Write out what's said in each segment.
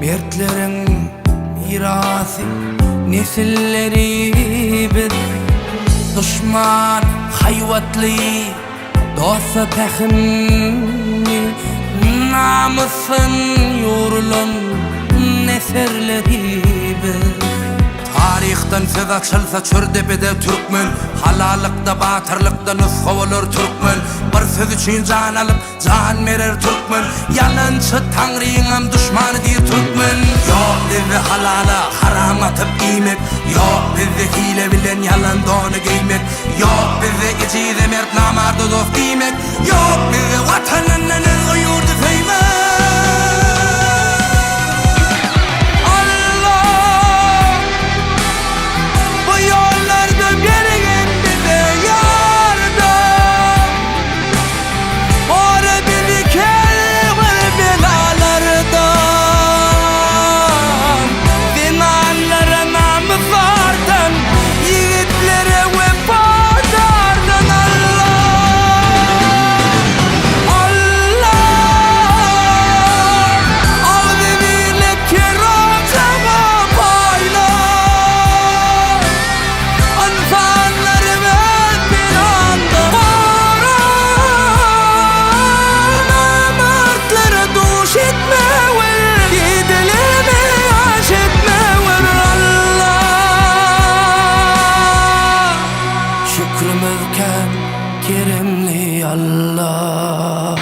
Mertleriň mirasy nesilleri biz Duşman haýbatly, dosta pähimli Namysdan ýugrulan eserleri biz Taryhdan söz açylsa çür depede türkmen Halallykda batyrlykda nusga bolar türkmen Bir söz üçin jan alyp jan berer türkmen Ýalançy taňryňam duşmany diýr türkmen Ýok bizde halala haram atyp iýmek Ýok bizde hile bilen ýalan dony geýmek Ýok bizde ejize mert namarda dost diýmek Ýok bizde watanyndan özge ýurdy söýmek Allah bu ýollarda bergin bize ýardam Gora bizi käbir belalardan Zenanlara namys ardan Ýigitlere wepadardan Allah Allah Agzybirlik her ojaga paýla Ynsanlary öz penanda gora Namartlara duş etmewür Gideleme aş etmewür Allah Şükrümiz kän keremli Allah.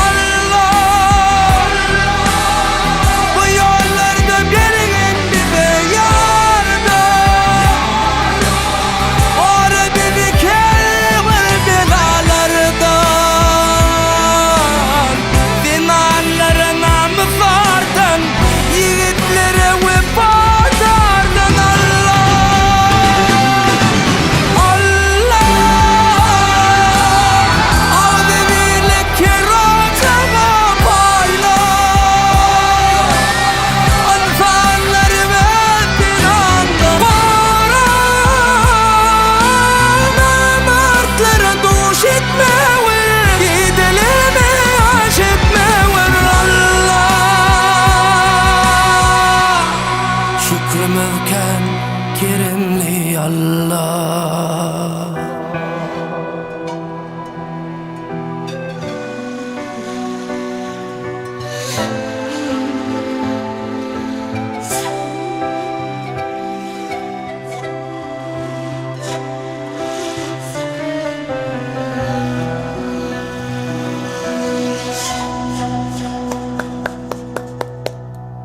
Allah bu ýollarda bergin bize ýardam Gora bizi käbir belalardan Zenanlara namys ardan Ýigitlere wepadardan Allah Allah Agzybirlik her ojaga paýla Ynsanlary öz penanda gora Namartlara duş etmewür Gideleme aş etmewür Allah Şükrümiz kän keremli Allah.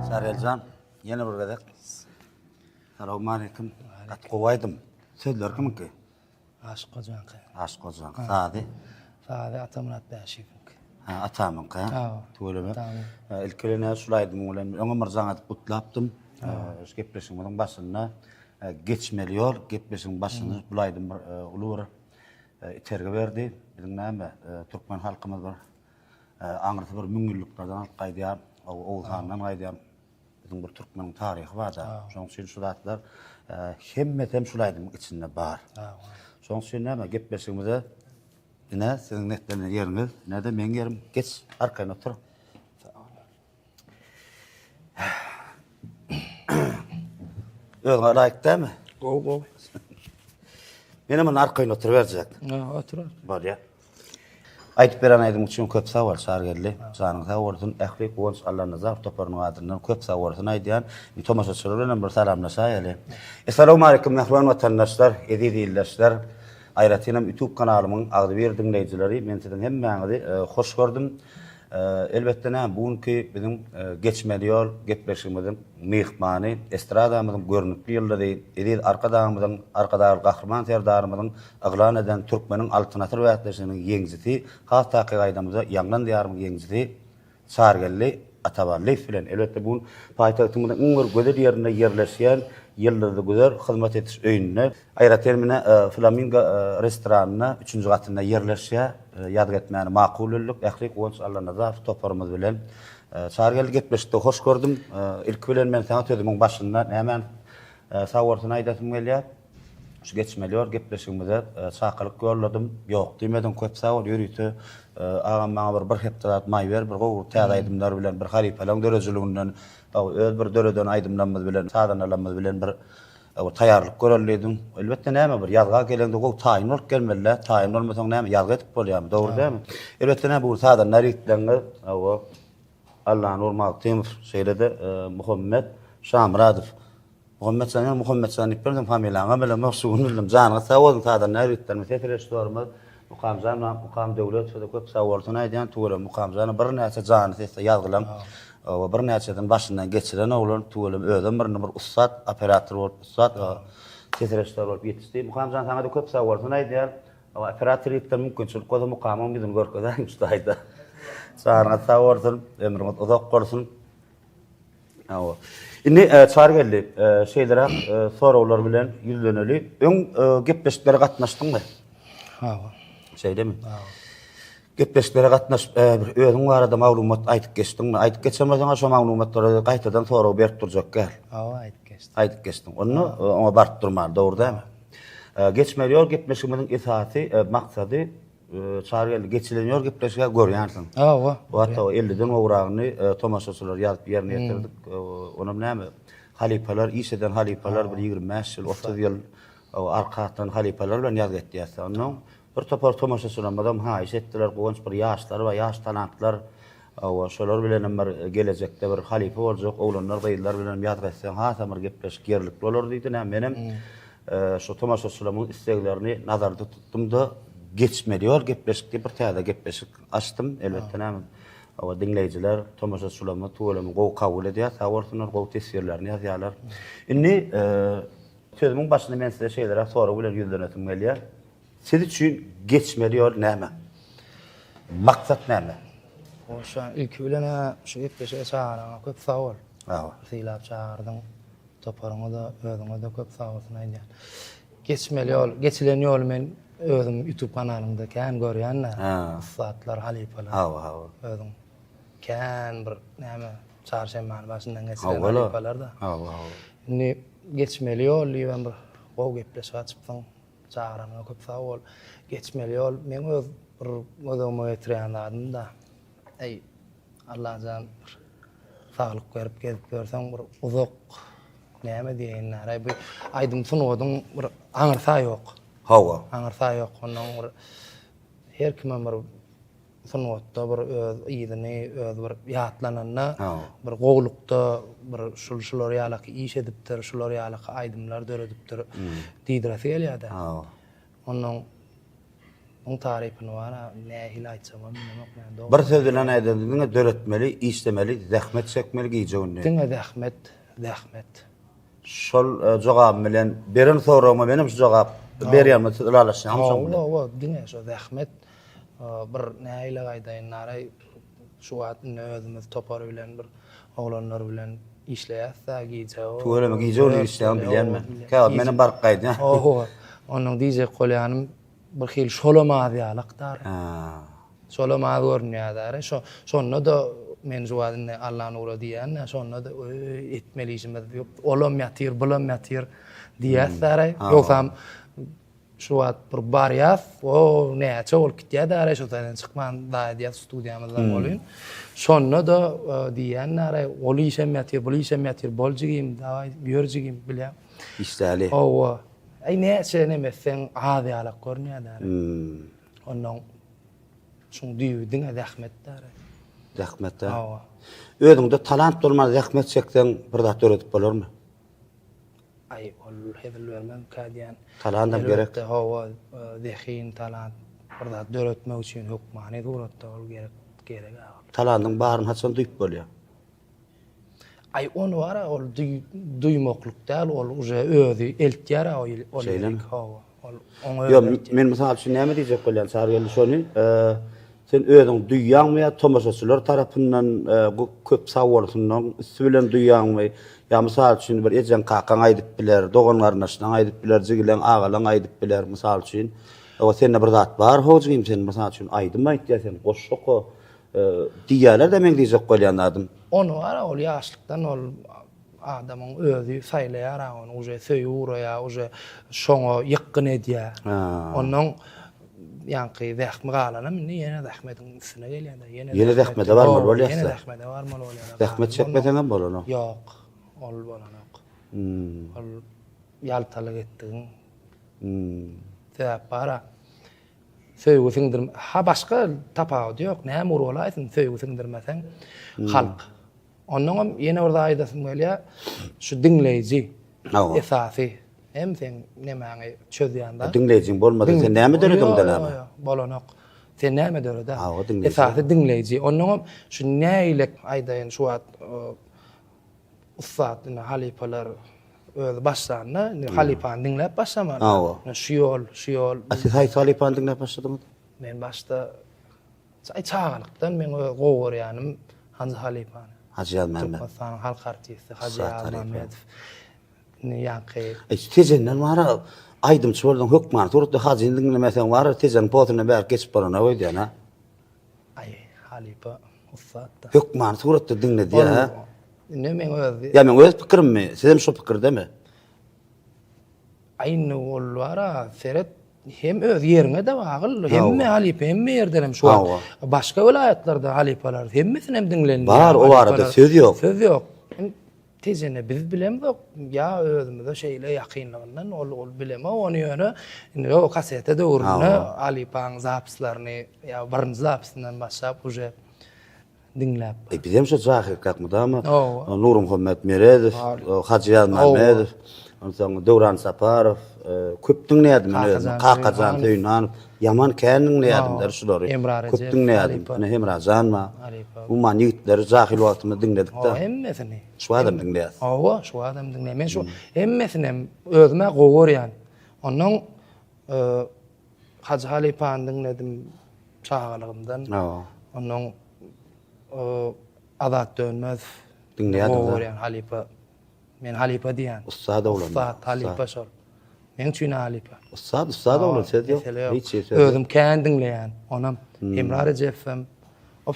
Sareljan ýene bir gezek Salowmaleýkim. Gaty gowy aýdym. Sözleri kimiňki? Aşyk Gojaňky. Aşyk Gojaňky. Sazy? Sazy Atamyrat Bäşiýewiňki. Ha, atamyňky, ha? Tüweleme. Ilki bilen şul aýdymyň bilen öňem bir jaň edip gutlapdym. Şu gepleşigimiziň başynda geçmeli ýol gepleşigiň başynda bul aýdym bir uly bir itergi berdi. Biziň näme türkmen halkymyz bir aňyrsy bir müňýyllyklardan alyp gaýdýar, Oguzhandan gaýdýar. Biziň bir türkmeniň taryhy bar-da. Şonuň üçin şu zatlar hemmesi hem şul aýdymyň içinde bar. Şonuň üçin näme gepleşigimize ine siziň netlenen ýeriňiz, ine-de meň ýerim. Geç, arkaýyn otur. Özüňe laýyk dälmi? Gowy, gowy. Menem indi arkaýyn oturyberjek. Ha, otur. Bolýar. Aýdyp beren aýdymyň üçin köp sag bol Çargeldi. Janyň sag bolsun. Ähli Guwanç Allanazarow toparynyň adyndan köp sag bolsun aýdýan. Indi tomaşaçylar bilen hem bir salamlaşaýaly. Essalawmaleýkum mähriban watandaşlar, eziz ildeşler. Aýratynam YouTube kanalymyň agzybir diňleýjileri men siziň hemmäňizi hoş gördüm. Elbetde näme bu günki biziň Geçmeli ýol gepleşigimiziň myhmany estradamyzyň görnükli ýyldyzy eziz Arkadagymyzyň Arkadagly Gahryman Serdarymyzyň yglan eden Türkmeniň Altyn asyr bäsleşiginiň ýeňjisi, has takyk aýdamyzda Ýaňlan diýarymyň ýeňjisi Çarygeldi Ataballyýew bilen, elbetde, bu gün paýtagtymyzyň iň bir gözel ýerinde ýerleşýän Ýyldyzly güzer hyzmat ediş öýünde, aýratyn mine Flamingo restoranynda üçünji gatynda ýerleşýär. Ýazgy etmäni makul bildik. Ähli Guwanç Allanazarow toparymyz bilen. Çarygeldi gepleşikde hoş gördüm. Ilki bilen men saňa sözümiň başynda nämäni sag bolsun aýdasym gelýär. Şu geçmeli ýol gepleşigimize çakylyk ýolladym. Ýok diýmediň, köp sag bol. Ýörite agam maňa bir bir hepde zat maý ber, bir gowy täze aýdymlar bilen, bir halypalaň döredijiliginden, öz bir döreden aýdymlarymyz bilen, sazandalarymyz bilen bir taýýarlyk göreli diýdiň. Elbetde näme bir ýazga geleňde gowy taýyn bolup gelmeli-dä. Taýyn bolmasaň näme ýazgy edip bolýarmy? Dogry dälmi? Elbetde näme bu gün sazanda ritleňiz, hawa, Allanur Magtymow, şeýle-de Muhammet Şamyradow. Muhammet jan ýa Muhammet jan diýip berdim familiýaňam bilemok şu gün bildim janyňyz sag bolsun sazanda ýigitlerimiz ses režissýorymyz Mukamjan bilen Mukam Döwletowa köp sag bolsun aýdýan tüweleme Mukamjana birnäçe janly sesde ýazgylaň we birnäçesini başyndan geçiren oglan tüweleme özem bir indi bir ussat operator bolup ussat ses režissýor bolup ýetişdi Mukamjan saňada köp sag bolsun aýdýan operator ýigitler mümkinçilik bolsa Mukamyň ýüzüni görkezäýiň şu taýda janyňyz sag bolsun ömrüňiz uzak bolsun. Hawa. Indi Çarygeldi, şeýleräk soraglar bilen ýüzleneli. Öň gepleşiklere gatnaşdyňmy? Hawa. Şeýlemi? Hawa. Gepleşiklere gatnaşyp, bir özüň barada maglumat aýdyp geçdiňmi? Aýdyp geçen bolsaň, şo maglumatlara gaýtadan sorag berip durjak däl. Hawa, aýdyp geçdim. Aýdyp geçdiň. Onda oňa baryp durmaly, dogry dälmi? Geçmeli ýol gepleşigimiziň esasy maksady Çarygeldi, geçilen ýol gepleşige görýänsiň. Hawa. Bu hatda elliden gowragyny tomaşaçylar ýazyp ýerine ýetirdik. Onam näme, halypalar, iş eden halypalar bir 25 ýyl, 30 ýyl arka atan halypalar bilen ýazgy etýäs. Onnoň bir topar tomaşaçylarymyzam haýyş etdiler, Guwanç bir ýaşlar bar, ýaş talantlar, hawa, şolar bilenem bir gelejekde bir halypa boljak oglanlar, gyzlar bilenem ýazgy etseň hasam bir gepleşik ýerlikli bolar diýdi. Näme, menem Şu tomaşaçylarymyň isleglerini nazarda tutdum-da, Geçmeli ýol gepleşik diýip bir täze gepleşik açdym. Elbetde näme, hawa, diňleýjiler, tomaşaçylarymyz tüweleme gowy kabul edýär, sag bolsunlar, gowy teswirlerini ýazýarlar. Indi sözümiň başynda men size şeýleräk sorag bilen ýüzlenesim gelýär. Siz üçin geçmeli ýol näme? Maksat näme? Hoş, ilki bilen-ä şu gepleşige çagyranyňa köp sag bol. Hawa. Sylap çagyrdyň. Toparyňa-da, özüňe-de köp sagbolsun aýdýan. Geçmeli ýol, geçilen ýoly men özüm YouTube kanalyňda kän görýän-dä. Ussatlar, halypalar. Hawa, hawa. Özüň kän bir näme çarşenbäni başyndan geçiren halypalar-da. Hawa, hawa. Indi geçmeli ýol diýibem bir gowy gepleşik açypsyň. Çagyranyňa köp sag bol. Geçmeli ýol meň öz bir göz öňüme getirýän zadym-da. Eý, Allajan bir saglyk berip gezip ýörseň bir uzak näme diýeýin näraý bu aýdym sungatyň bir aňyrsa ýok. Hawa. Aňyrsa ýok. Ondan bir her kimem bir sungatda bir öz yzyny öz bir ýatlananda bir gowlukda bir şul şular ýalaky iş edipdir, şular ýalaky aýdymlar döredipdir diýdiresi gelýär-de. Hawa. Ondan Muň tarypyny bar-a nähili aýtjagymam bilemok men dogry. Bir söz bilen aýdanda diňe döretmeli, işlemeli, zähmet çekmeli gije-gündiz. Diňe zähmet, zähmet. Şol jogabym bilen beren soragyma menem şu jogap berýän siz ylalaşýaňmy şoň bilen? Hawa, hawa, diňe şo zähmet. Bir nähili aýdaýyn Naraý şu wagt indi özümiz topar bilen bir oglanlar bilen işleýäs-dä gije. Tüweleme gije-gündiz işleýäňi bilýän men. Käwagt menem baryp gaýdýan. Hawa, onuň diýjek bolýanym Bir hili şolam az ýalak dary. Şolam az görünýär dary. Şo şonda-da men şu wagt indi Allanura diýýän-dä, şonda-da öý etmeli işimiz ýok. Olam ýatyr, bulam ýatyr diýýäs dary. Ýogsam şu wagt bir barýas, o näçe bolup gitýär dary, şo taýdan çykman zaý edýäs studiýamyzdan bolýyn. Şonda-da diýýän dary, ol işem ýatyr, bul işem ýatyr, bol jigim, dawaý ýör jigim bilýäň. Işläli. Hawa. Aý näçe neme etseň az ýalak görünýär däl. Onnoň. Şuň düýbi diňe zähmet däl. Zähmet däl. Hawa. Özüňde talant bolman zähmet çekseň bir zat döredip bolarmy? Aý, ol hezil bermezmikä diýýän. Talantam gerek. Elbetde, hawa, zehin, talant bir zat döretmek üçin hökmany suratda ol gerek, gerek-ä ol. Talantyň baryny haçan duýup bolýar? Aý, ony bar-a, ol duýmaklyk däl, ol uje özi eltýär-ä ol ýerik. Şeýlemi? Hawa, ol oňa özi eltýär. Ýok, men mysal üçin näme diýjek bolýan, Çarygeldi, şony, sen özüň duýýaňmy ýa tomaşaçylar tarapyndan köp sag bolsunlaryň üsti bilen duýýaňmy? Ýa mysal üçin bir ejeň kakaň aýdyp biler, dogan-garyndaşlaň aýdyp biler, jigileň, agalaň aýdyp biler, mysal üçin. Hawa, sende bir zat bar, how jigim, sen mysal üçin aýdym aýt ýa sen goşgy oka. Diýýäler-de meň diýjek bolýan zadym. Ony bar-a ol ýaşlykdan ol adamyň özi saýlaýar-a ony uje söýüp ugraýar uje şoňa ýykgyn edýär. Onnoň ýaňky zähmi galanam indi ýene zähmediň üstüne gelýär-de ýene Ýene zähmede barmaly bolýar-da. Ýene zähmede barmaly bolýar. Zähmet çekmeseňem bolanok. Ýok, ol bolanok. Ol ýaltalyk etdigiň. Sebäp bar-a. Söýgi siňdirme ha başga tapawudy ýok näme ugur bolaýsyn söýgi siňdirmeseň halk. Onnoňam ýene bir zat aýdasym gelýär şu diňleýji esasy hem seň nemäňi çözýän zat. Diňleýjiň bolmasa sen näme dörediňde näme? Bolanok. Sen näme döredä? Esasy diňleýji. Onnoňam şu nägilek aýdaýyn şu wagt Ussat indi halypalar özi başlanda indi halypany diňläp başlamaly. Hawa. Indi şu ýol, şu ýol. A siz haýsy halypany diňläp başladyňyz? Men başda aý çagalykdan meň öz gowy görýänim Hajy halypany. Hajy Ýazmämmet. Türkmenistanyň halk artisti Hajy Ýazmämmedow. Indi ýaňky. Aý Tejenden bar-a aýdymçy bolsaň hökmany suratda Hajyny diňlemeseň bar-a Tejeniň posundan bärik geçip bolanok öýdýän-a. Aý, halypa ussat-da. Hökmany suratda diňledýär, hä? Indi meň öz... Ýa meň öz pikirimmi? Sizem şo pikirdemi? Aý, indi ol bar-a, seret, hem öz ýeriňe-de bagly, hemme halypa, hemme ýerden hem şu wagt. Başga welaýatlarda halypalar, hemmesini hem diňlenilýär. Bar, o barada söz ýok. Söz ýok. Tejene biz bilemzok ýa özümize şeýle ýakynlygyndan ol ol bilemok ony ýöne indi o kaseta döwründe halypaň zapislaryny ýa birinji zapisinden başlap uje diňläp. E bizem şo jahylkak mydama Nurmuhammet Meredow, Hajy Ýazmämmedow, onsoň Döwran Saparow köp diňleýärdim men özüm. Kakajan Söýünhanow ýaman kän diňleýärdim-de şulary. Köp diňleýärdim. Ine Hemrajan bar. Umuman ýigitleri jahyl wagtymyz diňledik-de. Hawa, hemmesini. Şu wagtam diňleýäs. Hawa, şu wagtam diňleýän. Men şu hemmesinem özüm-ä gowy görýän. Onnoň Hajy halypany diňledim çagalygymdan. Hawa. Onnoň Azat Dönmez. Diňleýärdim. Gowy görýän halypa. Men halypa diýýän. Ussat oglan. Ussat halypa şol. Meň üçin halypa. Ussat, ussat oglan söz ýok. Hiç söz ýok. Özüm kän diňleýän. Onam Hemra Rejepowam.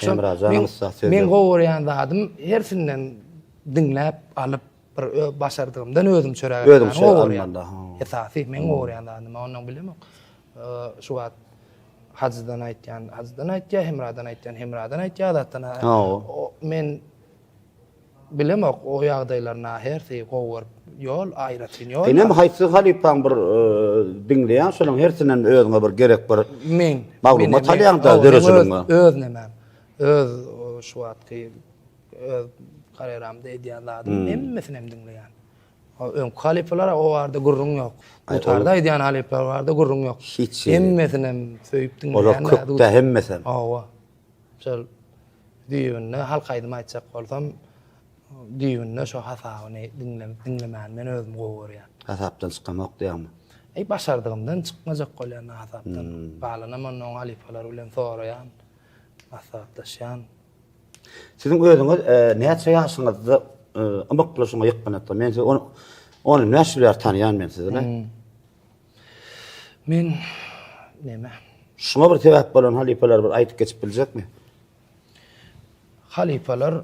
Hemra jan ussat söz ýok. Meň gowy görýän zadym hersinden diňläp alyp bir başardygymdan özüm çörek Özüňçe almaly. Esasy meň gowy görýän zadym. Ondan bilemok. Şu wagt Hajydan aýtýan, Hajydan aýtýar, Hemradan aýtýan, Hemradan aýtýar, Azatdan. Men Bilemok o ýagdaýlaryna hersi gowy görüp ýol aýratyn ýol. Inem haýsy halypaň bir diňleýäň şolaň hersinden özüňe bir gerek bir Men maglumat alýaňda dörejiligiňe. Öz nemem. Öz şu wagtky öz karýeramda edýän zadym hemmesini hem diňleýän. Öňki halypalara o barada gürrüň ýok. Dutarda aýdýan halypalar barada gürrüň ýok. Hiç. Hemmesini hem söýüp diňleýän. Olar köpdä hemmesem. Hawa. Şol düýbünde halk aýdymy aýtjak bolsam, düýbünde şo hasabyny diňlemäni men özüm gowy görýän. Hasapdan çykamok diýýäňmi? Eý, başardygymdan çykmajak bolýan hasapdan. Galanam onnoň halypalar bilen soraýan, maslahatlaşýan. Siziň özüňiz näçe ýaşyňyzda ymykly şuňa ýykgyn etdiňiz? Men sizi on bäş ýyl bäri tanýan men sizi. Men neme? Şuňa bir sebäp bolan halypalar bir aýdyp geçip biljekmi? Halypalar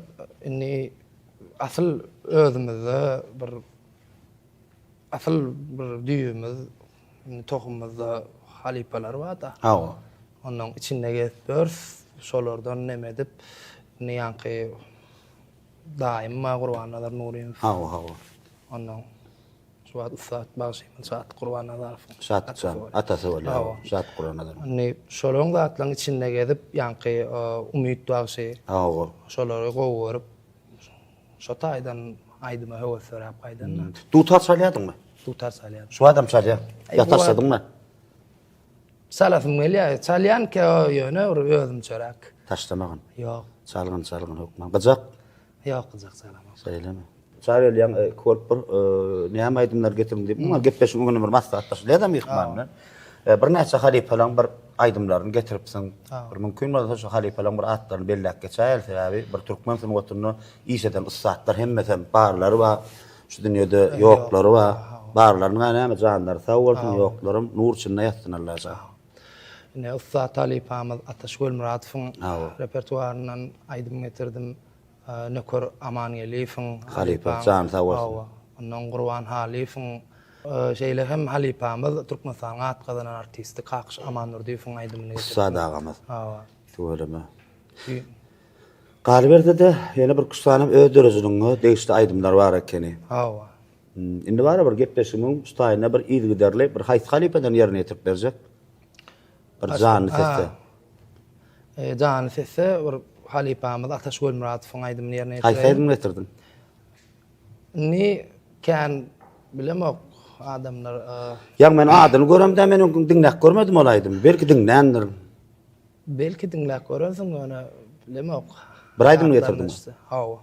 indi asyl özümizde bir asyl bir düýbimiz indi tohumymyzda halypalar barda. Hawa. Ondan içinde gezip ýörüs. Şolardan neme edip indi ýaňky daýym bar Gurbannazar Nurymow. Hawa, hawa. Ondan. Şu wagt ussat bagşymyz Şatlyk Gurbannazarowyň. Şatlyk jan, atasy bolýar. Hawa. Şatlyk Gurbannazarow. Indi şolaryň zatlaryň içinde gezip, ýaňky Umyt bagşy. Hawa. Şolary gowy görüp, şo taýdan aýdyma höwes döräp gaýdanda. Dutar çalýardyňmy? Dutar çalýardym. Şu wagtam çalýaň? Ýa taşladyňmy? Çalasym gelýär. Çalýan ki ýöne bir özümçeräk. Taşlamagyn. Ýok. Çalgyn, çalgyn hökman. Gyjak? Ýok, gyjak çalamok. Şeýlemi? Çar gelýäň, iki bolup bir näme aýdymlar getirdiň diýip, muňa gepleşigiň öňünde bir maslahatlaşylýar-da myhman bilen. Birnäçe halypalaryň bir aýdymlaryny getiripsiň. Bir mümkin bolsa şu halypalaryň bir atlaryny belläp geçäýeli, sebäbi bir türkmen sungatynda iş eden ussatlar hemmesem barlary bar, şu dünýede ýoklary bar. Barlarynyň-a näme janlary sag bolsun, ýoklaram nur içinde ýatsyn Allajan. Ine, ussat halypamyz Ataş Gölmyradowyň repertuaryndan aýdym getirdim. Nöker Amangeldiýewiň, Halypa, jany sag bolsun. Hawa, ondan Gurban Halyýewiň, şeýle hem halypamyz Türkmenistanyň at gazanan artisti Kakyş Amandurdyýewiň aýdymyny getirdim. Ussat agamyz. Hawa. Tüweleme. Galyberse-de, ýene bir üç sany öz döredijiligiňe degişli aýdymlar bar ekeni. Hawa. Indi bara bir gepleşigimiň şu taýynda bir yzygiderli bir haýsy halypadan ýerine ýetirip berjek? Bir janly sesde. Janly sesde bir halypamyz Ataş Gölmyradowyň aýdymyny ýerine ýetireýin. Haýsy aýdymy getirdiň? Indi kän bilemok adamlar. Ýa men adyny göremde men öňküň diňläp görmedim ol aýdymy. Belki diňländirin. Belki diňläp görersiň ýöne bilemok. Bir aýdym getirdiňmi? Hawa.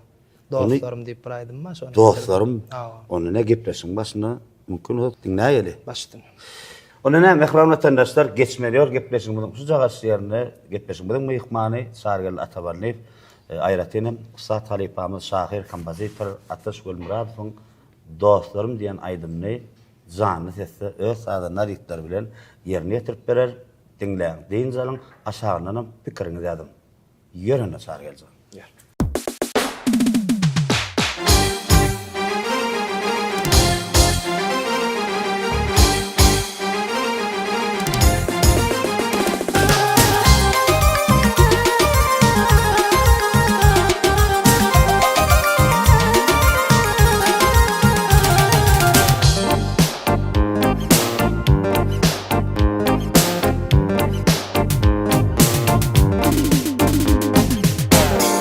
Dostlarym diýip bir aýdym bar şony. Dostlarym. Onda ne gepleşigiň başynda mümkin bolsa diňläýeli. Başdan. Onda näme mähriban watandaşlar geçmeli ýol gepleşigimiziň şujagaç ýerinde gepleşigimiziň myhmany Çarygeldi Ataballyýew aýratyn hem ussat halypamyz şahyr kompozitor Ataş Gulmyradowyň Dostlarym diýen aýdymyny janly sesde öz sazanda ritleri bilen ýerine ýetirip berer. Diňläň, dynç alyň, aşagyndanam pikiriňizi ýazyň. Ýör onda Çarygeldi jan. Ýör.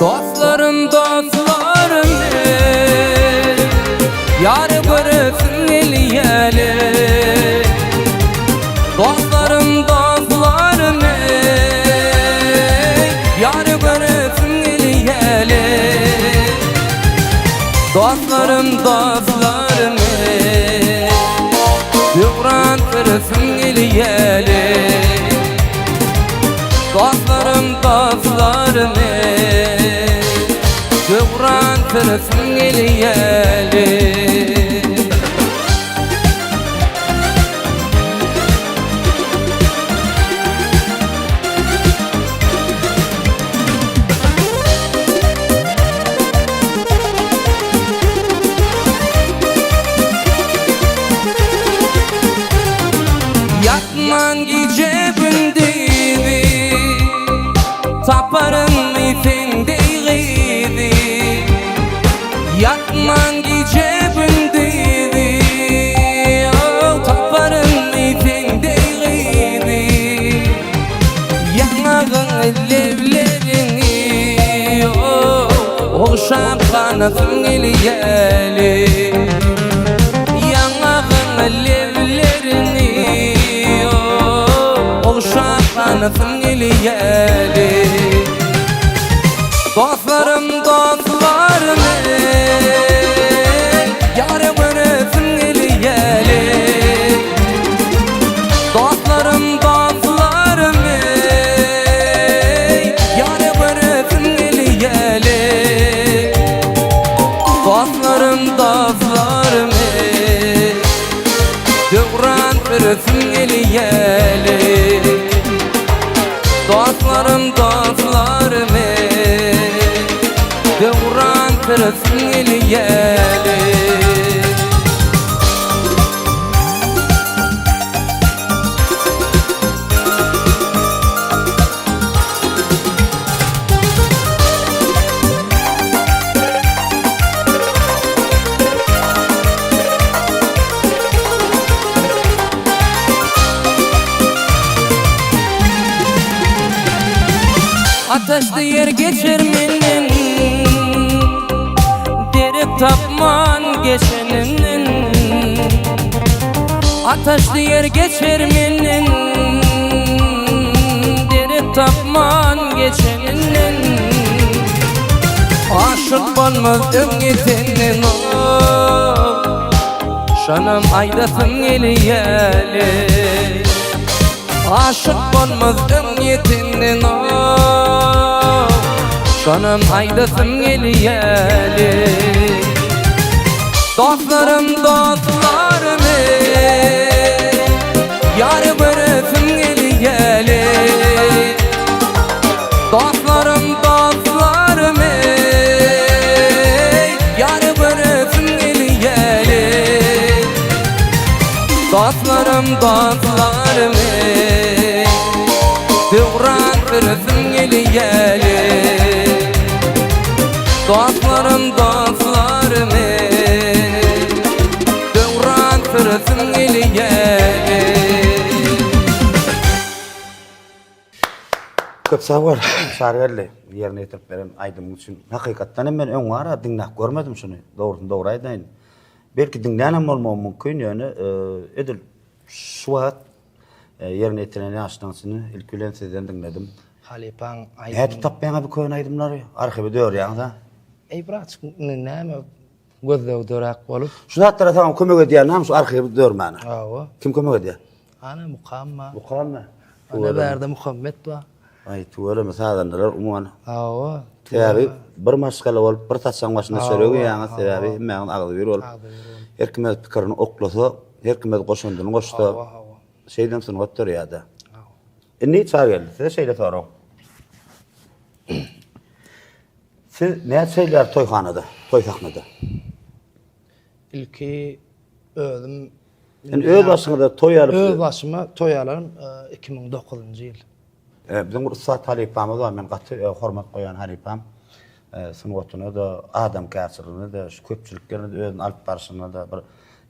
Dostlarym dostlarym ey Yar göresim gelýäle Dostlarym dostlarym ey Yar göresim gelýäle Dostlarym dostlarym ey Döwran süresim gelýäle Dostlarym dostlarym ey Döwran süresim gelýäle Ýatman gije-gündizi Taparynmy sen deý gyzy Ýatman gije-gündizi Taparynmy sen deý gyzy Ýaňagyňy lebleriňi Ogşap ganasym gelýäli Ýaňagyňy lebleriňi Ogşap ganasym gelýäli Dostlarym dostlarym eý Ýara göresim gelýäli Dostlarym dostlarym eý Ýara göresim gelýäli Dostlarym dostlarym eý Döwran süresim gelýäli Dostlarym dostlarym eý Döwran süresim gelýäli. Ataşdy ýer geçer menden Derek tapman geçeninden Ataşdy ýer geçer menden Derek tapman geçeninden Aşyk bolmaz öň ýetenden Şonam aýdasym gelýäli Aşyk bolmaz öň ýetenden oh, Şonam aýdasym gelýäli Dostlarym dostlarym ey Ýar göresim gelýäli Dostlarym dostlarym ey Ýar göresim gelýäli Dostlarym dostlarym ey Döwran süresim gelýäli Dostlarym dostlarym ey Döwran süresim gelýäli Köp sag bol Çarygeldi ýerine ýetirip beren aýdymyň üçin. Hakykatdan hem men öň bara diňläp görmedim şuny. Dogrusyny dogry aýdaýyn. Belki diňlänem bolmagym mümkin, ýöne edil şu wagt ýerine ýetiren ýaşlaň içinde ilki bilen sizden diňledim. Halypaň aýdym. Nädip tapýaňa bu köne aýdymlary? Arhiwi dörýäňiz-a? Eý bratçyk indi näme gözleg döräk bolup. Şu zatlara saňa kömek edýän näme şu arhiwi dörmäne? Hawa. Kim kömek edýär? Ana Mukam bar. Mukam bar. Ana bärde Muhammet bar. Aý tüweleme sazandalar umuman. Hawa. Sebäbi bir maşgala bolup bir saçagyň başynda çörek iýýäňiz sebäbi hemmäňiz agzybir bolup. Her kim öz pikirini oklasa, her kim öz goşandyny goşsa. Hawa hawa. Şeýdem sungat dörýärde. Indi Çarygeldi size şeýle sorag. Siz näçe ýyl bäri toýhanada, toý sahnada? Ilki özüm Indi öz başyňyza toý alyp Öz başyma toý alan 2009-njy ýyl. Biziň bir ussat halypamyz bar, men gaty hormat goýýan halypam. Sungatyna-da, adamkärçiligine-de, şu köpçülik ýerinde özüni alyp barşyna-da, bir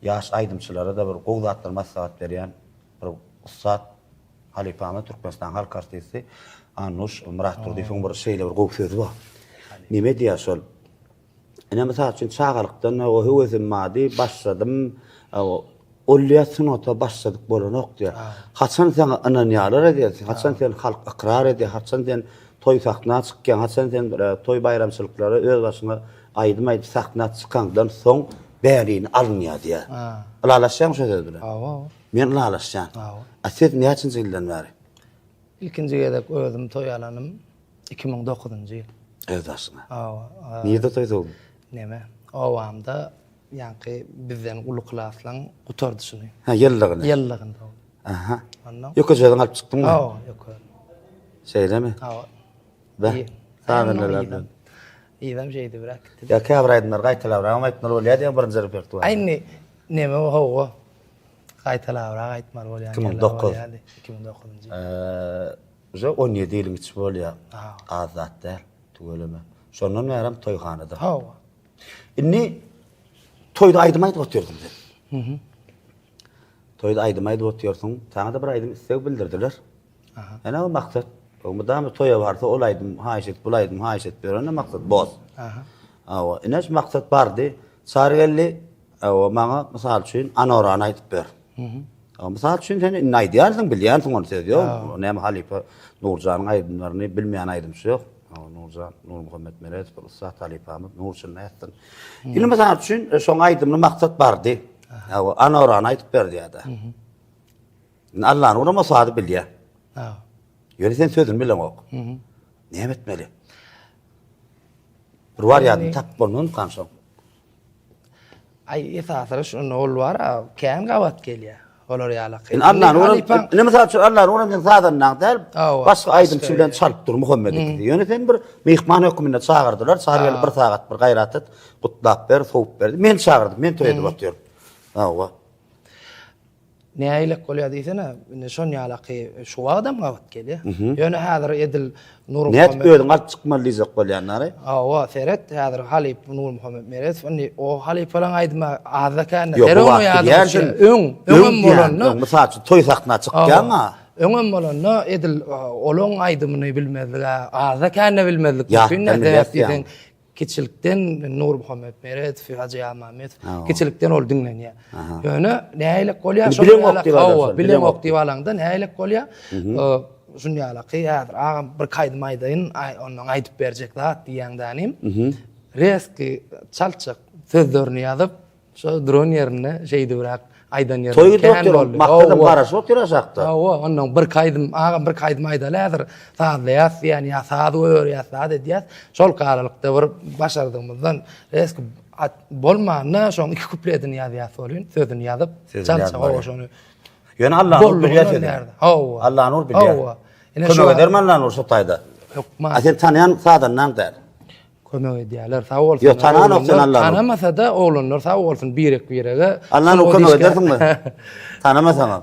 ýaş aýdymçylara-da bir gowy zatlar maslahat berýän bir ussat halypamyz, Türkmenistanyň halk artisti Annuş Myratdurdyýewiň bir şeýle bir gowy sözi bar. Neme diýýär şol? Ine mysal üçin çagalykdan o höwesim bardy, başladym. Ol diýýär sungata başladyk bolanok diýýär. Haçan saňa ynanýarlar diýýär, haçan sen halk ykrar edýär, haçan sen toý sahna çykýaň, haçan sen toý baýramçylyklara öz başyňa aýdym aýdyp sahna çykaňdan soň bärini alynýar diýýär. Ylalaşýaňmy şo söz bilen? Hawa. Men ylalaşýan. Hawa. A siz näçinji ýyldan bäri? Ilkinji gezek özüm toý alanym 2009-njy ýyl. Öz başyňa. Hawa. Nirde toý sowduň? Neme, obamda ýaňky bizden uly klaslaň gutardyşyny. Ha, ýyllygyny. Ýyllygyny sowdum. Aha. Ondan. Ýokeje özüň alyp çykdyňmy? Hawa, ýoke. Şeýlemi? Hawa. Be. Sazandalardan. Yzam şeýdibräk gitdi. Ýa käbir aýdymlary gaýtalabrak aýtmaly bolýar diýen birinji repertuar. Aý indi neme hawa. Gaýtalabrak aýtmaly bolýan 2009. 2009-njy. Uje 17 ýylyň içi bolýar. Az zat däl, tüweleme. Şondan bärem toýhanada. Hawa. Indi toýda aýdym aýdyp otyrsyň sen. Mhm. Toýda aýdym aýdyp otyrsyň. Saňa-da bir aýdym isleg bildirdiler. Aha. Ene o maksat. O mydama toýa barsa ol aýdym haýyş edip, bul aýdym haýyş edip ýörende maksat boz. Aha. Hawa, ine şu maksat bardy. Çary geldi. Hawa, maňa mysal üçin Anorany aýdyp ber. Hawa, mysal üçin sen indi aýdýarsyň, bilýänsiň ony söz ýok. Näme halypa Nurjanyň aýdymlaryny bilmeýän aýdymçy ýok. Hawa, Nurjan, Nurmuhammet Meredow bir ussat halypamyz, nur içinde ýatsyn. Indi mysal üçin şoň aýdymyny maksat bardy. Hawa, Anorany aýdyp ber diýýär-de. Indi Allanyň o sazy bilýär. Hawa. Ýöne sen sözüni bileňok. Näme etmeli? Bir wariantyny tapyp bolmazmykan şoň? Aý esasyny şunda ol bar a kän gabat gelýär. Olar ýalaky. Indi Allany uran, indi mysal üçin Allany uran sen sazandaň däl, başga aýdymçy bilen çalyp dur Muhammet ikisi. Ýöne sen bir myhman hökmünde çagyrdylar, çagyr gelip bir sagat bir gaýrat et, gutlap ber, sowup ber. Men çagyrdym, men toý edip otyryn. Hawa. Nägilek bolýar diýsene, indi şon ýalaky şu wagtam gabat gelýär. Ýöne häzir edil Nurmuhammet Nädip özüň alyp çykmaly diýjek bolýanlary? Hawa, seret, häzir halyp Nurmuhammet Meredow indi o halypalaryň aýdymy azda-kände. Ýok, bu wagt bilýänsiň. Öň, öňem bolanda. Öň, mysal üçin, toý sahna çykýaň-a. Öňem bolanda edil olaň aýdymyny bilmezlik-ä azda-kände bilmezlik mümkin Ýatdan däl. bilýäs Sebäp diýseň, kiçilikden Nurmuhammet Meredow, Hajy Ýazmämmedow, kiçilikden ol diňlenýär. Ýöne nähilek bolýar, Indi şol bileňok ýalak, diýip hawa, alaňsoň, bileňok bileňok diýip alaňda nähilek bolýar? Şun ýalaky häzir agam bir aýdym aýdaýyn, aý ondan aýdyp berjek zat diýýäň dänim. Rezki çaltjak sözlerini ýazyp, Şo duran ýerinde şeýdibräk aýdan ýerinde Toý gidip kän otyr, boldy. Maksadam Hawa. garaşyp otyr aşakda. Hawa, onnoň birki aýdym, agam birki aýdym aýdaly häzir, sazlaýas diýýän ýa saz goýberýäs, zat edýäs. Şol aralykda bir başardygymyzdan reski at bolmanda şoň iki kupledini ýazýas welin, sözüni ýazyp, Sözüni çalça ýazmaly. hawa şony. Ýöne Allanur bilýär Boldugyny sözüni. bärde. Hawa. Allanur bilýär. Hawa. Ine şu Kömek edermi Allanur şo taýda? Hökman. A sen tanaýan sazandaň däl. Kömek edýärler sag bolsunlar. Ýok tananok sen Allanur. Tanamasada oglanlar sag bolsun birek birege. Allanur kömek edersiňmi? Tanamasaňam.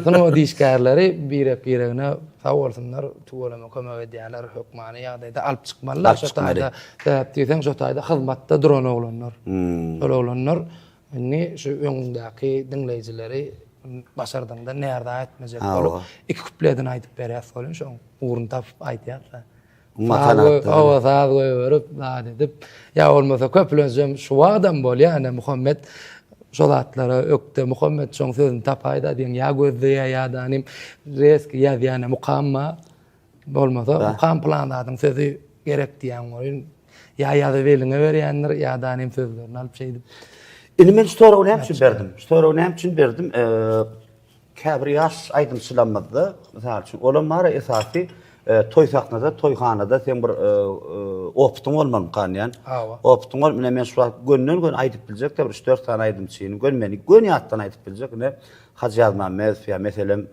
Sungat işgärleri birek biregine sag bolsunlar tüweleme kömek edýärler hökmany ýagdaýda alyp çykmalylar şo taýda. Sebäp diýseň şo taýda hyzmatda duran oglanlar. Şol oglanlar indi şu öňüňdäki diňleýjileri başardygyňdan närza etmejek bolup iki kupledini aýdyp berýäs welin şoň ugruny tapyp aýdýas-da. Hawa, saz goýberip, zat edip, ýa bolmasa köplenjem şu wagtam bolýar, ine Muhammet şo zatlara ökde, Muhammet şoň sözüni tapaýda diýen, ýa gözleýär, ýa-da nim reski ýazýar, ine Mukamma bolmasa, Mukam pylan zadyň sözi gerek diýýän welin, ýa ýazyp eliňe berýändir, ýa-da nim sözlerini alyp şeýdip. Indi men şu soragy näme üçin berdim? Şu soragy näme üçin berdim? Käbir ýaş aýdymçylarymyzda, mysal üçin, olam bar esasy toý sahnada, toýhanada seň bir opytyň bolmalymykan diýýän. Hawa. Opytyň bolup, ine men şu wagt gönden-göni aýdyp biljek-de bir üç-dört sany aýdymçyny, göni meni göni ýatdan aýdyp biljek, ine Hajy Ýazmämmedow ýa meselem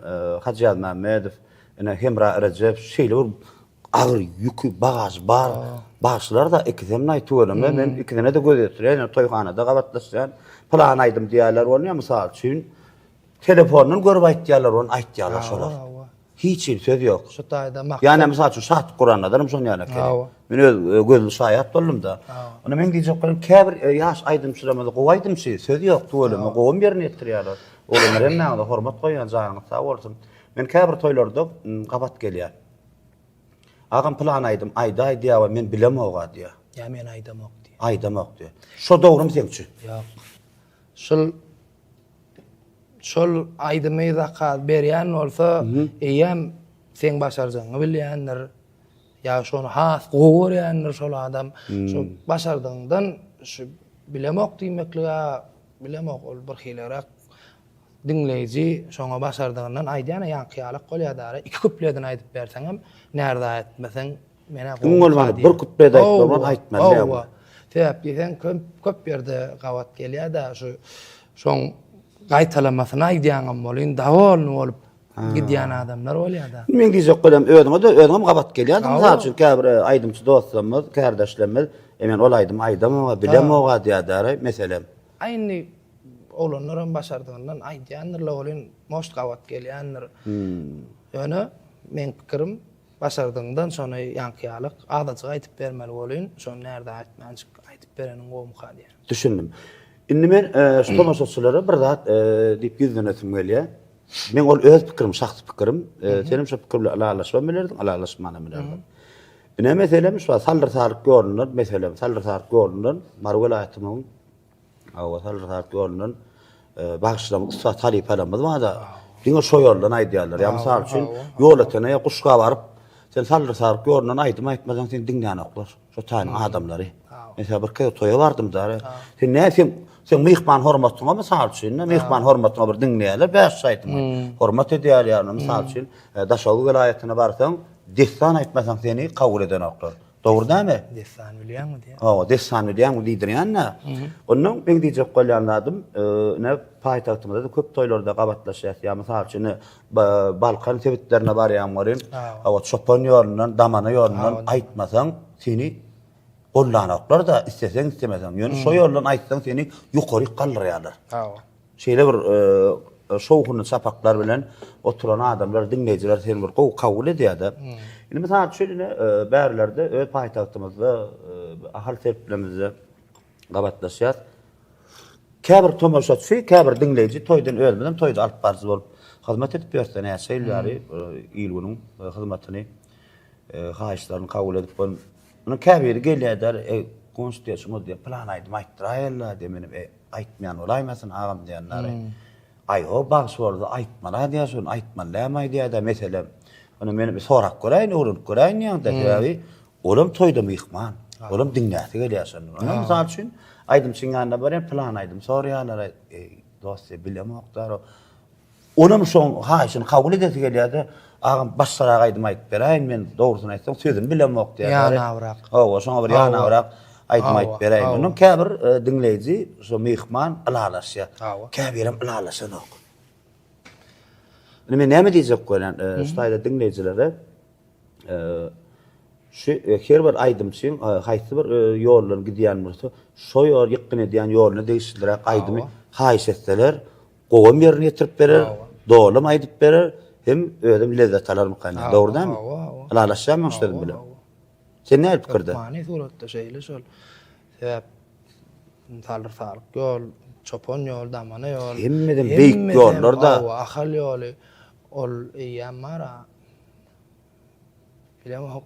Hajy Ýazmämmedow, ine Hemra Rejepow şeýle bir agyr ýüki, bagažy bar bagşylar-da ikisem naý tüweleme, men ikisine-de göz ýetirýän, ýöne toýhanada gabatlaşýan, pylan aýdym diýýärler bolýar, mysal üçin, Telefondan görüp aýtýarlar ony aýtýarlar şolar. Hiç hili söz ýok. Şu taýda maksat. Ýani mysal üçin Şatlyk Gurannazarym şoň ýaly ekeni. Men öz e, gözli şaýat boldum-da. Onda men diýjek bolan käbir e, ýaş aýdymçylarymyz gowy aýdymçy, söz ýok, tüweleme gowam ýerine ýetirýärler. Olara hemmäňize hormat goýýan, janyňyz sag bolsun. Men käbir toýlarda gabat gelýän. Agam pylan aýdym aýdaý diýýär we men bilemog-a diýýär. Ýa men aýdamok diýýär. Aýdamok diýýär. Şo dogrymy seň üçin? Ýok. Şul Şol aýdymy zakaz berýän bolsa, eýýäm seň başarjagyňy bilýändir. Ýa şony has gowy görýändir şol adam. Şo başardygyňdan şu bilemok diýmeklige bilemok ol bir hileräk diňleýji şoňa başardygyndan aýdýan ýaňky ýalak bolýar dara. Iki kupledini aýdyp berseňem närza etmeseň Menä Iň bolmanda bir küplet aýt, bolmaz aýtmaly däl. Hawa. Sebäp diýseň köp köp ýerde gabat gelýär-de şu şoň gaýtalamasyny aýdýaňam bolýan, dowolny bolup gidýän adamlar bolýar-da. Men diýjek bolýan özüňe-de özüňem gabat gelýärsiň. Mysal üçin käbir e, aýdymçy dostlarymyz, kärdeşlerimiz, e men ol aýdymy aýdamok-a, bilemok-a diýýärler, meselem. Aý indi oglanlaram başardygyndan aýdýandyrlar welin, most gabat gelýändir. Ýöne meň pikirim Başardygyňdan şony ýaňky ýalyk azajyk aýdyp bermeli bolyn, şony närde aýtmanjyk aýdyp bereniň gowumyka diýýän. Düşündim. Indi men şu tomaşaçylara bir zat diýip ýüzlenesim gelýär. Meň ol öz pikirim, şahsy pikirim. Senem şo pikir bilen ylalaşybam bilerdiň, ylalaşmanam bilerdiň. Ine meselem şu Saldyr-Saryk ýolundan, meselem Saldyr-Saryk ýolundan Mary welaýatynyň Hawa, Salyr-Saryk ýolundan bagşylaryň ussat halypalarymyz bar-da, diňe şo ýoldan aýdýarlar. Ýa mysal üçin, Ýolötene ýa Guşga baryp, sen Salyr-Saryk ýolundan aýdym aýtmasaň, seni diňlänoklar. Şo taýynyň adamlary. Meselem, bir kez toýa bardym-da, sen näme sen sen myhman hormatyňa mysal üçin, myhman hormatyňa bir diňleýärler, bäş aýdymy. Hormat edýär ýa mysal üçin, Daşoguz welaýatyna barsaň, dessan aýtmasaň seni kabul edenoklar. Dogry dämi? Dessan bilýäňmi diýýär. Hawa, dessan bilýäňmi diýdirýän-dä. Ondan meň diýjek bolýan zadym, ine, paýtagtymyzda-da köp toýlarda gabatlaşýas. Ýa mysal üçin, ine, Balkan sebitlerine barýaň welin, hawa, çopan ýolundan, damana ýolundan aýtmasaň, seni gollanoklar-da, isleseň, islemeseň. Ýöne şo ýoldan aýtsaň, seni ýokaryk galdyrýarlar. Hawa. Şeýle bir şowhunly çapaklar bilen oturan adamlar, diňleýjiler seni bir gowy kabul edýär-de. Indi mysal üçin ine bärlerde öz paýtagtymyzda, Ahal sebitlerimizde gabatlaşýas. Käbir tomaşaçy, käbir diňleýji toýdan özümizem toýda alyp baryjy bolup. Hyzmat edip ýörse näçe ýyl bäri il-günüň hyzmatyny, haýyşlaryny kabul edip ol Munuň käbiri gelýärler, eý, goňşy diýýär, şuňa diýýär, pylan aýdym aýtdyraýaly-la diýýär, menem, eý, aýtmaýan bolaýmasyn agam diýýänleri. Aý, o bagşy bolsa aýtmaly-a diýýär, şuny aýtmaly dämi-aý diýýär-de, meselem. Ony men bir sorap göräýin, öwrenip göräýin diýýän-de, sebäbi olam toýda myhman, olam diňläsi gelýär şony. Onda mysal üçin, aýdymçyň ýanyna barýan, pylan aýdym soraýarlar, eý, dost diýýär, bilemok-da, Olam şoň haýyşyny kabul edesi gelýär-de, Agam, başgarak aýdym aýdyp beräýin, men dogrusyny aýtsaň, sözüni bilemok diýýär. Ýanabrak. Hawa, şoňa bir ýanabrak aýdym aýdyp beräýin. Ondan käbir diňleýji, şo myhman ylalaşýar. Käbirem ylalaşanok. Indi men näme diýjek bolýan, şu taýda diňleýjilere, Şu her bir aýdymçyň haýsy bir ýoldan gidýän bolsa, şo ýol ýykgyn edýän ýoluna degişliräk aýdymy haýyş etseler, gowam ýerine ýetirip berer, dolam aýdyp berer, hem özem lezzet alarmykan diýýän. Dogry dälmi? Ylalaşýarmyň şu sözüm bilen? Sen nähili pikirde? Hökmany suratda şeýle şol. Sebäp Salyr Salyk ýol, Çopan ýol, Damana ýol. Hemmeden beýik ýollar-da. Hawa, Ahal ýoly. Ol eýýäm bar-a. Bilemok,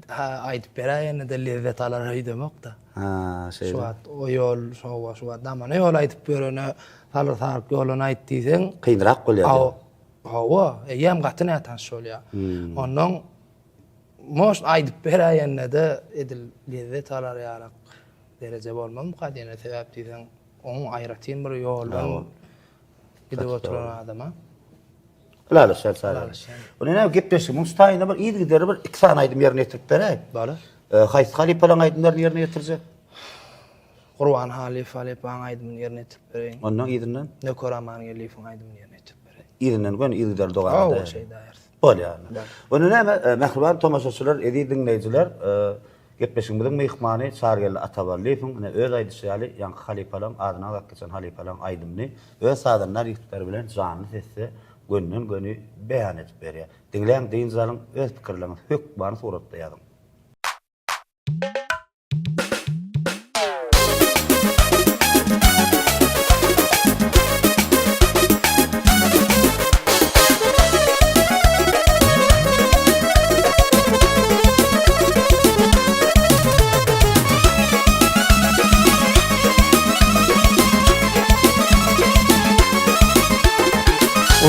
ha aýdyp beräýende-de lezzet alar öýdemok-da. Ha, şeýle. Şu wagt o ýol, şowa, şu wagt damana ýol aýdyp ýörene Salyr Saryk ýoluny aýt diýseň. Kynrak bolýar. Hawa, eýýäm gaty nätanyş bolýar. Onnoň может aýdyp beräýende-de edil lezzet alar ýalak dereje bolmazmyka diýene sebäp diýseň, oň aýratyn bir ýoldan gidip oturan adama. Ylalaşýan Çary. Ylalaşýan. Ony näme gepleşigimiň şu taýynda bir yzygiderli bir iki sany aýdym ýerine ýetirip beräý. Bolar. Haýsy halypalaryň aýdymlaryny ýerine ýetirjek? Gurban Halyýew halypaň aýdymyny ýerine ýetirip bereýin. Ondan yzyndan? Nöker Amangeldiýewiň aýdymyny ýerine ýetirip bereýin. Yzyndan göni yzygiderli dowam edäýeris. Hawa, şeýdäýeris. Bolýar. Onda näme, mähriban tomaşaçylar, eziz diňleýjiler, Gepleşigimiziň myhmany Çarygeldi Ataballyýewiň ine öz aýdyşy ýaly ýaňky halypalaň adyny agzap geçen halypalaň aýdymyny öz sazandar ýigitleri bilen janly sesde gönden göni beýan edip berýär. Diňläň dynç alyň öz pikirleriňizi hökmany suratda ýazyň.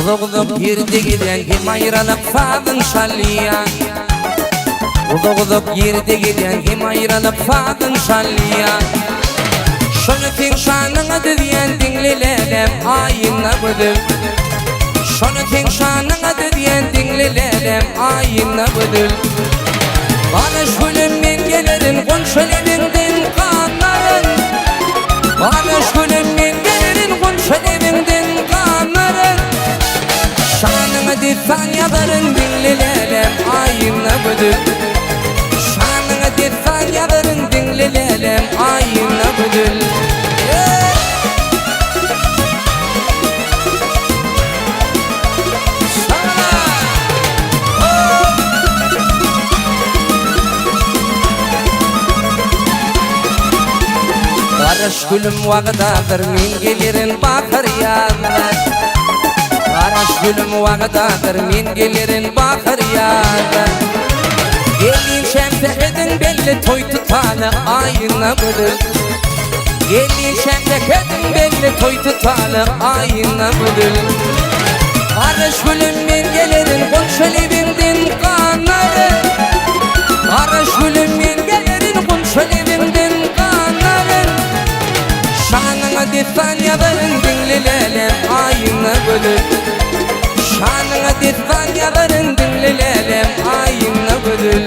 Uzak-uzak ýerde gezen hem aýralyk sazyn çalýan. Uzak-uzak ýerde gezen hem aýralyk sazyn çalýan. Şony seň şanyňa düzýän diňle lälem aýyna gözel. Şony seň şanyňa düzýän diňle lälem aýyna gözel. Garaş gülüm men gelerin gonça lebiňden ganaryn. Garaş gülüm men gelerin gonça lebiňden ganaryn. Şanyňa dessan ýazaryn diňle lälem aýyna gözel. Şanyňa dessan ýazaryn diňle lälem aýyna gözel. Garaş gülüm wagdadyr men gelerin bahar ýazda Garaş gülüm wagdadyr men gelerin bahar ýazda Gelinçäm sähediň belli toý tutany aýyna gözel Gelişen sähediň belli toý tutaly aýyna gözel. Garaş gülüm men gelerin gonça lebiňden ganaryn. Garaş gülüm men gelerin gonça lebiňden ganaryn. Şanyňa dessan ýazaryn diňle lälem aýyna gözel. Şanyňa dessan ýazaryn diňle lälem aýyna gözel.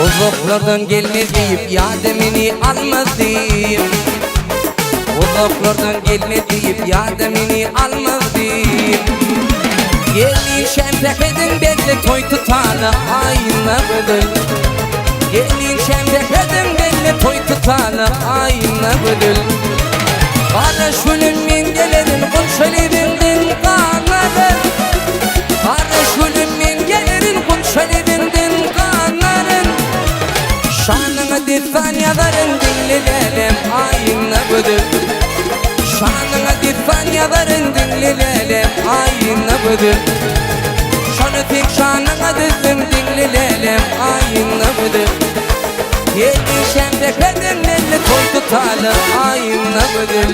Uzaklardan gelmez diýip ýa-da meni almaz diýip Uzaklardan gelmez diýip ýa-da meni almaz diýip Gelin şäm sähediň belli toý tutany aýna gözel Gelin şäm sähediň belli. nelle toý tutaly Aýna gözel. Garaş gülüm men gelerin Gunça lebiňden ganaryn. Garaş gülüm men gelerin Gunça lebiňden ganaryn. Şanyňa dessan ýazaryn Diňle lälem Aýna gözel. Şanyňa dessan ýazaryn Diňle lälem Aýna gözel. Şony seň şanyňa düzdüm Diňle lälem Aýna gözel. Geldi şembe keden belli toý tutaly Aýna gözel.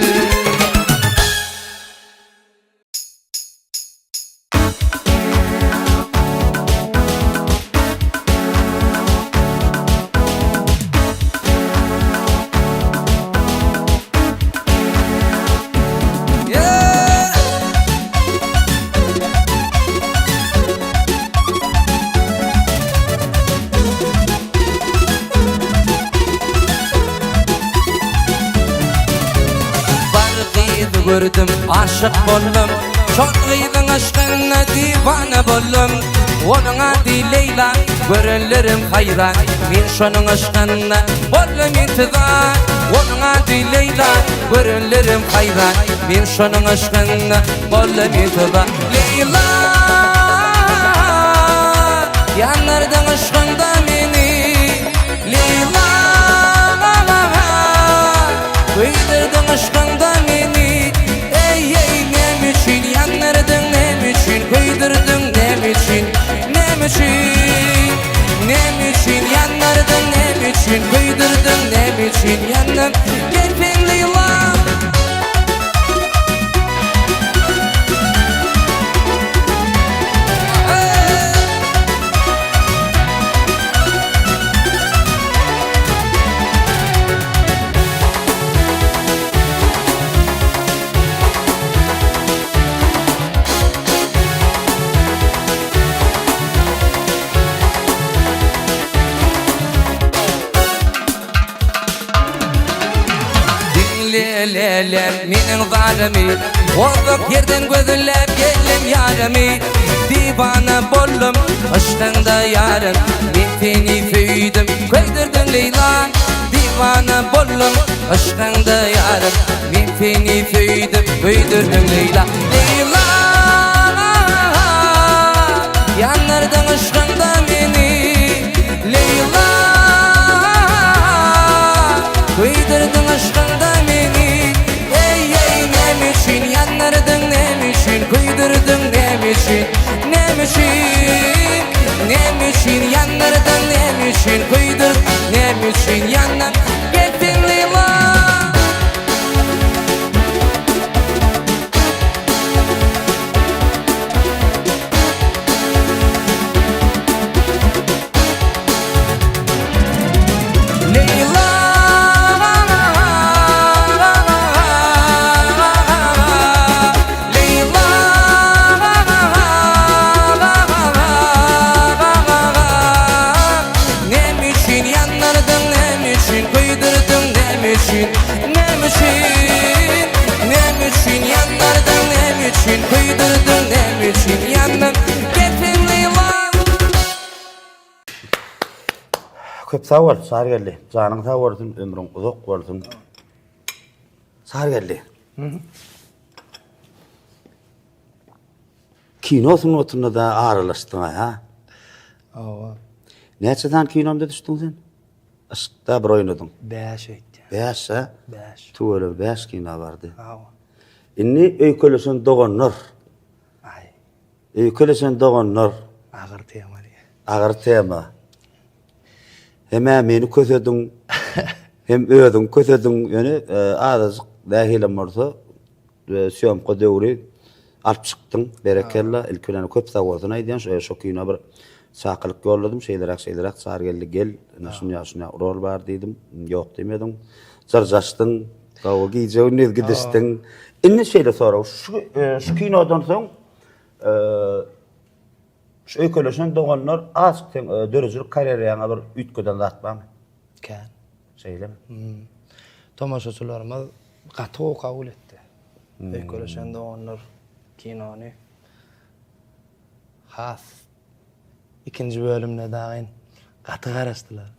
Bir gyzy gördüm, aşyk boldum. Şol gyzyň yşkynda diwana boldum. Onuň ady Leýla, görenlerim haýran. Men şonuň yşkynda boldum intizar. Onuň ady Leýla, görenlerim haýran. Men şonuň yşkynda boldum intizar. Leýla, ýandyrdyň yşkyňda meni. Leýla, köýdürdiň yşkyňda meni. Eý, eý, näme üçin ýandyrdyň, näme üçin köýdürdiň, näme üçin, näme üçin? Näme üçin ýandyrdyň, näme üçin köýdürdiň, näme üçin ýandyň? Gelseň Leýla. Diňle lälem meniň zarymy Uzak ýerden gözläp geldim ýarymy Diwana boldum yşkyňda ýarym Men seni söýdüm köýdürdiň Leýla Diwana boldum yşkyňda ýarym Men seni söýdüm köýdürdiň Leýla Leýla Ýandyrdyň yşkyňda meni Leýla Köýdürdiň yşkyňda meni Eý eý näme üçin ýandyrdyň näme üçin köýdürdiň näme üçin näme üçin näme üçin ýandyrdyň näme üçin köýdür näme üçin ýandyň gelseň Leýla. Leýla Leýla Näme üçin ýandyrdyň näme üçin köýdürdiň näme üçin näme üçin näme üçin ýandyrdyň näme üçin köýdürdiň näme üçin ýandyň gelseň Leýla Köp sag bol, Çarygeldi. Janyň sag bolsun, ömrüň uzak bolsun. Çarygeldi. Kino sungatynda da aralaşdyň ha? Hawa. Näçe sany kinomda düşdüň sen? Yşkda bir oýnadyň. Bäş öýtýän. Bäş, ha? Bäş. Tüweleme bäş kino bardy. Hawa. Indi öýkeleşen doganlar. Aý. Öýkeleşen doganlar. Agyr tema diýýä. Agyr tema. Hem-ä meni kösediň, hem özüňi kösediň. Ýöne azajyk nähilem bolsa sýomka döwri alyp çykdyň. Berekella. Ilki bilen köp sag bolsun aýdýan. Şo şo kino bir çakylyk ýolladym. Şeýleräk, şeýleräk Çary geldi, gel. Ine şunýa, şunýa rol bar diýdim. Ýok diýmediň. Jyrjaşdyň. Hawa, gije-gündiz gidişdiň. Indi şeýle sorag, şu şu kinodan soň şu öýkeleşen doganlar azajyk seň döredijilik karýeraňa bir üýtgeden zat barmy? Kän. Şeýlemi? Tomaşaçylarymyz gaty gowy kabul etdi. Öýkeleşen doganlar kinony has ikinji bölümine dagyn gaty garaşdylar.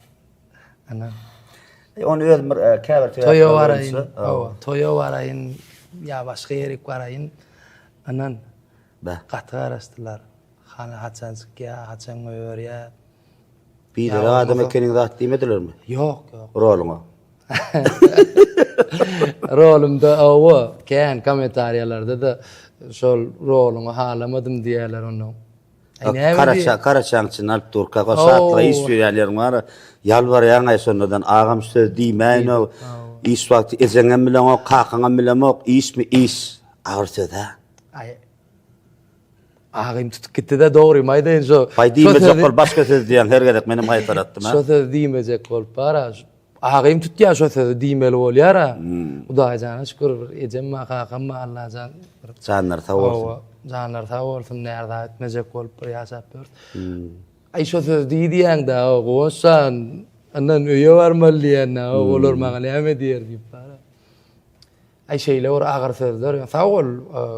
Ana. Ony özüm bir käbir sebäpler Toýa baraýyn, hawa, toýa baraýyn ýa başga ýerik baraýyn. Ynan, gaty garaşdylar. Hany haçan çykýa, haçan goýberýä. Biderek adam ekeniň zat diýmedilermi? Ýok, ýok. Roluňa. Rolumda hawa, kän kommentariýalarda-da şol roluňy halamadym diýýärler onnoň. Garaça, garaçaň içinde alyp durka, şatlyga iş berýän ýeriň bar. Ýalbarýaň aý şondadan, agam şu sözi diýmäýin-ow. Iş wagty ejeňem bileňok, kakaňam bilemok, işmi iş. Agyr söz-ä. Aý, agym tutup gitdi-de, dogrymy aýdaýyn şo. Baý diýmejek bolup başga söz diýýäň her gezek menem gaýtalatdym-a. Şo sözi diýmejek bolup bar-a. Agym tutýar şo sözi diýmeli bolýar-a. Hudaýjana şükür bir ejem bar, kakam bar, Allajan bir. Janlary sag bolsun. Hawa, janlary sag bolsun, näme zat etmejek bolup bir ýaşap ýörüs. Aý şo sözi diý diýýäň-dä, Guwanç jan, andan öýe barmaly diýýän-dä, olar maňa näme diýer diýip bar-a. Aý şeýle bir agyr sözler, sag bol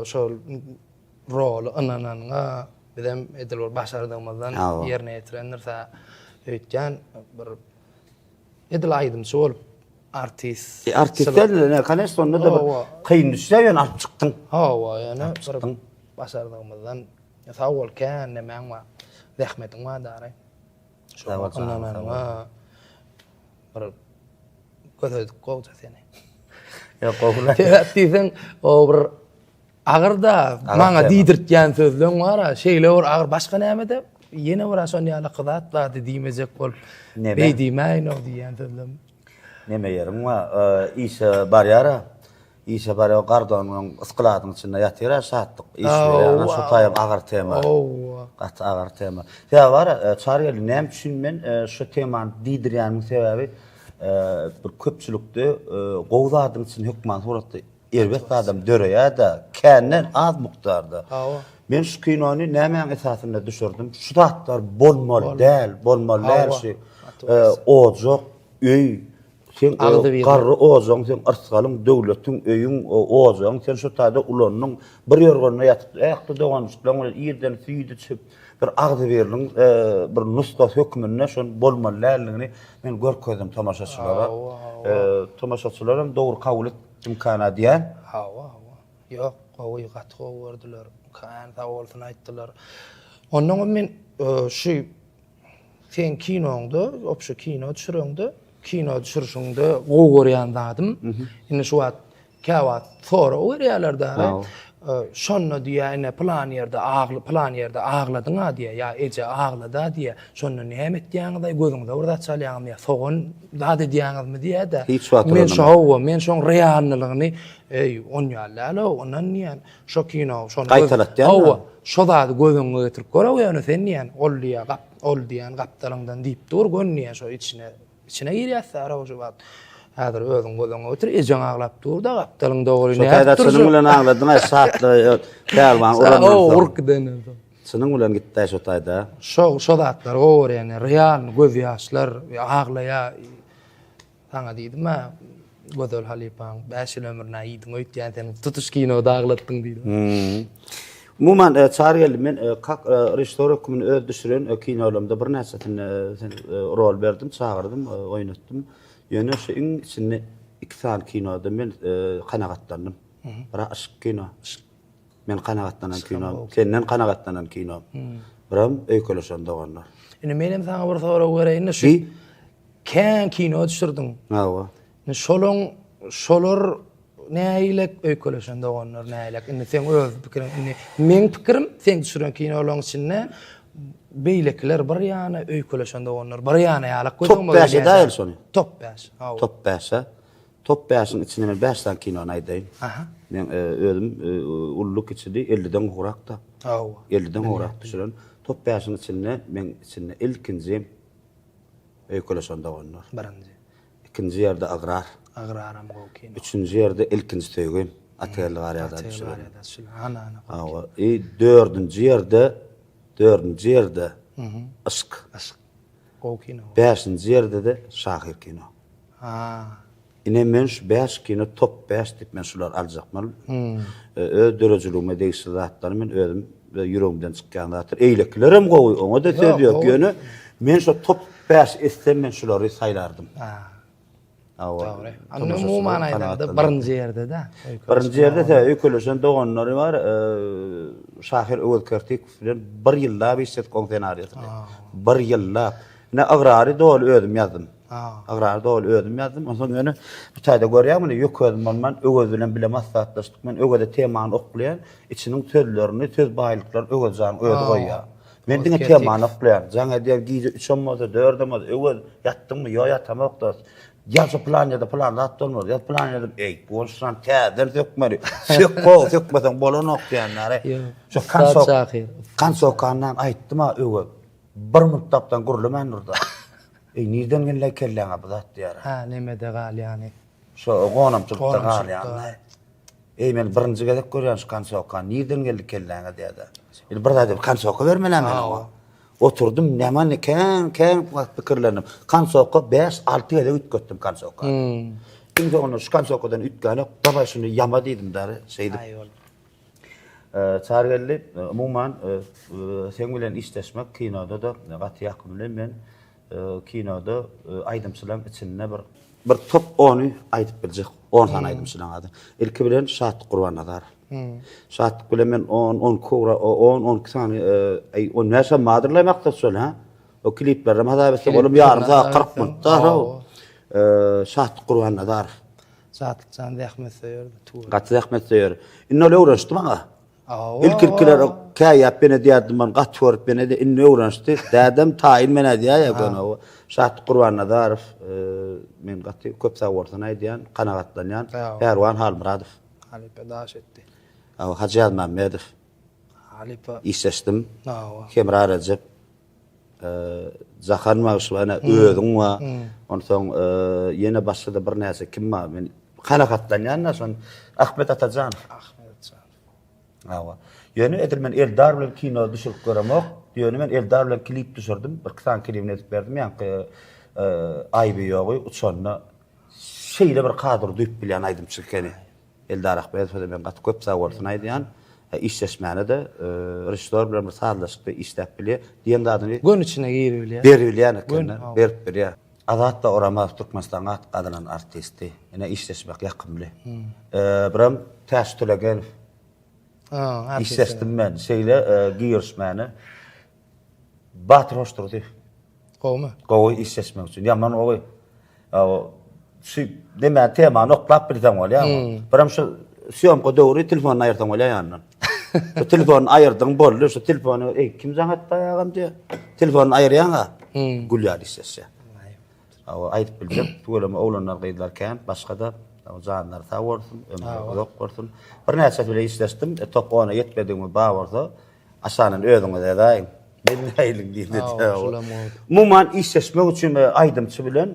şol roly ynananyňa, bizem edil bir başardygymyzdan ýerine ýetirendiris-ä öýtýän bir Edil aýdymçy bolup artist. E, artist däl, ne, koneçno, onda da bir kyn düşse ýöne alyp çykdyň. Hawa, ýöne bir başardygymyzdan sag bol kän nemäň bar. Zähmetiň bar dary. Sag bol, ynananyňa bir gözedik gowja seni. Ýok, gowy. Sebäp diýseň, o bir Agyr-da, maňa diýdirtýän sözleň bar-a, şeýle bir agyr, başga näme-de, ýene bir-ä şon ýaly zat bardy diýmejek bolup, beý diýmäýin-ow diýýän sözlem. Neme ýeriň bar, işe barýar-a, işe barýar, gardonyň skladyň içinde ýatyr-a Şatlyk, iş berýär, ana şo taýam agyr tema. Gaty agyr tema. Sebäbi bar-a, Çarygeldi, näme üçin men şu temany diýdirýänimiň sebäbi, bir köpçülikde gowy zadyň içinde hökman suratda Erbet zadam döreýär-de, känden az mukdarda. Hawa. Men şu kinony nämäň esasynda düşürdim? Şu zatlar bolmaly däl, bolmaly däl şu. Ojak, öý, seň garry ojagyň, seň yrsgalyň, döwletiň, öýüň, ojagyň sen şu taýda ulandyň. Bir ýorganda ýatyp, ähli doganjyklaň bilen irden süýt içip, bir agzybirligiň bir nusgasy hökmünde şol bolmaly däldigini men görkezdim tomaşaçylara. Tomaşaçylaram dogry kabul etdi. Ymkana diýän. Hawa hawa. Ýok gowy gaty gowy gördüler. Kän sag bolsun aýtdylar. Onnoňam men şu seň kinoňda, obşi kino düşüreňde, kino düşürişiňde gowy görýän zadym, indi şu wagt käwagt sorag berýärler däli. Şonda diýýär, ine pylan ýerde agla, pylan ýerde agladyň-a diýýär, ýa eje aglady-a diýýär. Şonda näme etýäňiz-aý, gözüňize bir zat çalýaňyzmy ýa sogan zat edýäňizmi diýýär-de. Hiç wagt Men şo hawa, men şoň realnylygyny, eý, onýaly däl-ow, ondan diýýän, şo kino, şony Gaýtalatýan-da. Hawa, şo zady göz öňüňe getirip gör-ow ýöne sen diýýän, ol diýýär, gap, ol diýýän gapdalyňdan diýip dur, gön diýýän, şo içine Içine girýäs-dä ara şu wagt. Häzir özüň göz öňüňe getir, ejeň aglap dur-da gapdalyňda goý, Şo taýda nädip çynyň durjak? bilen agladyň-aý şatlygy pälwan urandan Soň. soň. Urup gidenden soň. Çynyň bilen gitdi-aý şo taýda. Şo şo zatlary gowy görýän, realny gözýaşlar, aglaýa. Saňa diýdim-ä, Gözel halypaň 5 ýyl ömrüne iýdiň öýtýän sen tutuş kinoda aglatdyň diýdim. Umuman, Çarygeldi, men kak režissýor hökmünde öz düşüren kinolarymda birnäçesinde sen rol berdim, çagyrdym, oýnatdym. Ýöne şu iň içinde iki sany kinoda men kanagatlandym. Biri Yşk kino. Men kanagatlanan kino. Senden kanagatlanan kino. Birem Öýkeleşen doganlar. Indi menem saňa bir sorag bereýin-de şu kän kino düşürdiň. Hawa. Indi şolaň şolar nägilek öýkeleşen doganlar nägilek indi seň öz pikiriň indi meň pikirim seň düşüren kinolaň içinde beýlekiler bir ýana öýkeleşen doganlar bir ýana ýalak göz Top öňüme bäşe gelýär. däl şony. Top 5. Hawa. Top bäşe. Top bäşiň içinde men 5 sany kinony aýdaýyn. Aha. Men e, özüm e, ulluk içidi 50-den gowrak-da. Hawa. 50-den gowrak düşüren. Top bäşiň içinde meň içinde ilkinji öýkeleşen doganlar. Birinji. Ikinji ýerde Agrar. Agraram gowy kino. Üçünji ýerde Ilkinji söýgim. Atageldi Garýagda Atageldi Garýagda düşüren. Ana ana. Hawa. I dördünji ýerde dördünji ýerde Yşk. Yşk. Gowy kino. Bäşinji ýerde-de Şahyr kino. Ha. Ine men şu bäş kino top bäş diýip men şulary aljakman. Öz döredijiligime degişli zatlary men özüm ýüregimden çykýan zatlar. Eýlekilerem gowy, oňa-da söz ýok. Ýöne men şo top 5 etsem men şulary saýlardym. Dogry. Umuman aýdanda birinji ýerde-de. Birinji ýerde se öýkeleşen doganlary bar. Şahyr Öwez Kertikow bilen bir ýyllap işledik oň ssenariýasyny. Bir ýyllap. Ine ygrary doly özüm ýazdym. Ygrary doly özüm ýazdym. Onsoň ýöne bu taýda görýäňmi ine ýök özüm bolman Öwez bilen bile maslahatlaşdyk. Men Öweze temany oklaýan, içiniň sözlerini, söz baýlyklaryny Öwez janyň özi goýýar. Men diňe temany oklaýan. Jaň edýän gije üçem bolsa, dördem bolsa, Öwez, ýatdyňmy? Ýok, ýatamok dost. Ýaz şu plan ýerde pylan zat bolmaz. Ýaz plan ýerde, eý, bolşan täzeden sökmeli. Sök gowy, sökmeseň bolanok diýenleri. Şu konsok, konsokandan aýtdym-a Öwez. Bir minutdapdan gürlemän durdy. Eý, nirden geldi kelläňe bu zat diýýär. Hä, nemede galýany. Şo gonamçylykda galýany. Eý, men birinji gezek görýän şu konsokany. Nirden geldi kelläňe diýýär-de. Indi bir zat diýip, konsoka bermeli men oňa. Oturdym, näme kän, kän wagt pikirlendim. Konsoka 5-6 gezek üýtgetdim konsoka. Iň soňunda şu konsokadan üýtgänok, dawaý şuny ýama diýdim dary, şeýdip. Çarygeldi, umuman, seň bilen işleşmek kinoda-da gaty ýakymly. Men kinoda aýdymçylaryň içinde bir bir top ony aýdyp biljek, on sany aýdymçylaryň ady. Ilki bilen Şatlyk Gurbannazarow. Şatlyk bilen men on, on iki ugra, on, on iki sany, aý, on bäşem bardyr-laý maksat şol, hä? O kliplerem hasap etsek, olam ýarym sagat, 40 minut-da, Şatlyk Gurbannazarow. Şatlyk jan zähmetsöýerdi, tüweleme. Gaty zähmetsöýer. Indi ol öwrenişdi maňa. Ilki-ilkiler o käýäp men edýärdim, ony gaty görüp men ede, indi öwrenişdi. Dädem taýyn men edýär ýa göni. Şatlyk Gurbannazarow, men gaty köp sag bolsun aýdýan, kanagatlanýan. Pärwan Halmyradow. Halypa daş etdi. Hajy Ýazmämmedow. Halypa. Işleşdim. Hemra Rejep. Jahan bagşy bar, özüň bar. Onsoň ýene başga-da birnäçe kim bar. Men kanagatlanýan-da şon Ahmet Atajanow. Ahmet Atajanow. Hawa. Ýöne edil men Eldar bilen kino düşürip göremok. Ýöne men Eldar bilen klip düşürdim. Bir-iki sany klibini edip berdim. Ýaňky Aýby ýogy uçanda şeýle bir kadr duýup bilýän aýdymçy ekeni. Eldar Ahmedowa-da men gaty köp sag bolsun aýdýan. Işleşmäne-de režissýor bilen bir sazlaşykda işläp bilýär. Diýen zadyny Göni içine giribilýär. Beribilýän eken, berip bilýär. Azat Oramazow Türkmenistanyň at gazanan artisti. Ine işleşmek ýakymly. Birem Täç Tölegenow. Işleşdim men şeýle girişmäne. Batyr Hoşdurdyýew. Gowumy? Gowy işleşmek üçin. Ýaman gowy. Şu deme temany oklap bilseň bolýar. Birem şu syýomka döwri telefonyny aýyrsaň bolýar ýanyndan. Şu telefonyny aýyrdyň boldy. Şu telefony eý kim jaň etdi agam diýýär. Telefonyny aýyrýaň-a. Gül ýaly işleşýär. Hawa aýdyp biljek tüweleme oglanlar gyzlar kän başga-da janlary sag bolsun, ömürleri uzak bolsun. Birnäçesi bilen işleşdim. Top ona ýetmedigimi bar bolsa Aşanyn özüňiz edaýyň. Men nähili diýdi. Umuman işleşmek üçin aýdymçy bilen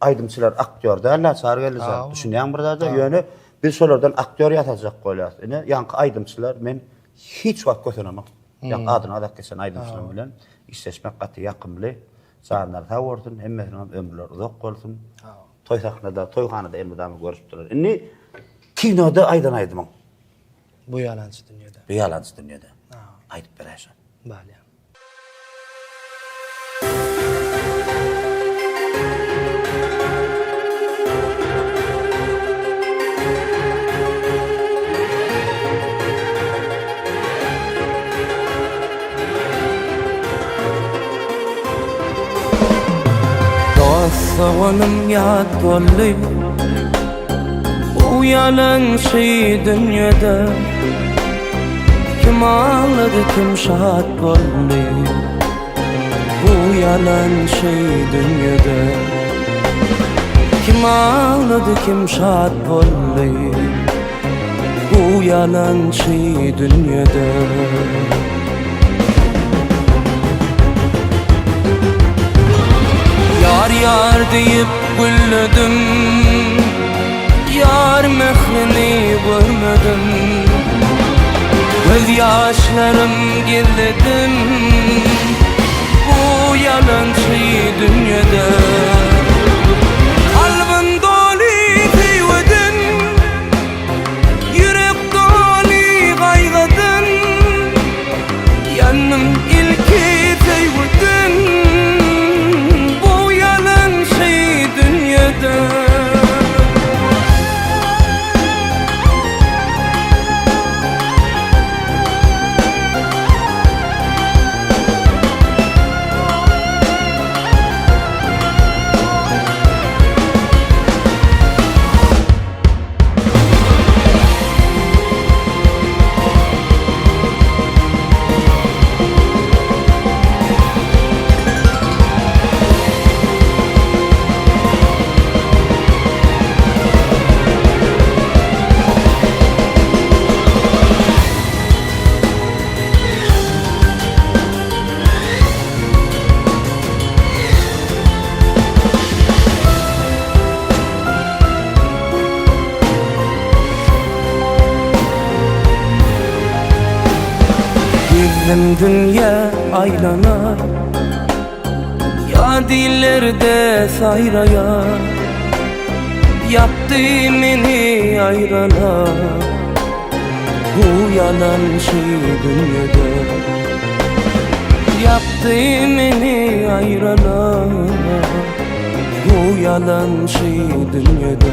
aýdymçylar aktýor däl-de Çary Geldijan. Düşünýäňmi bir zada? Ýöne biz şolardan aktýor ýasajak bolýarys. Ine ýaňky aýdymçylar men hiç wagt kösenemok. Ýaňky adyny agzap geçen aýdymçylar bilen işleşmek gaty ýakymly. Janlary sag bolsun, hemmesiniň hem ömürleri uzak bolsun. Toý sahnada, toýhanada elmydama görüşip durar. Indi kinoda aýdan aýdymyň. Bu ýalançy dünýede. Bu ýalançy dünýede. Aýdyp beräý şony. Balýa. Dost-doganym ýat boldy. Bu ýalançy dünýede Kim aglady kim şat boldy Bu ýalançy dünýede Kim aglady kim şat boldy Bu ýalançy dünýede Ýar ýar diýip gülledim Ýar mährini görmedim Göz ýaşlarym gizledim Bu ýalançy dünýede Kalbym doly söýgüden Ýürek doly gaýgydan Ýandym ilki söýgüden Bu ýalançy dünýede. Gezdim dünýä aýlanyp, Ýat illerde saýraýan. Ýapdy meni aýralyk, Bu ýalançy dünýede. Ýapdy meni aýralyk, Bu ýalançy dünýede.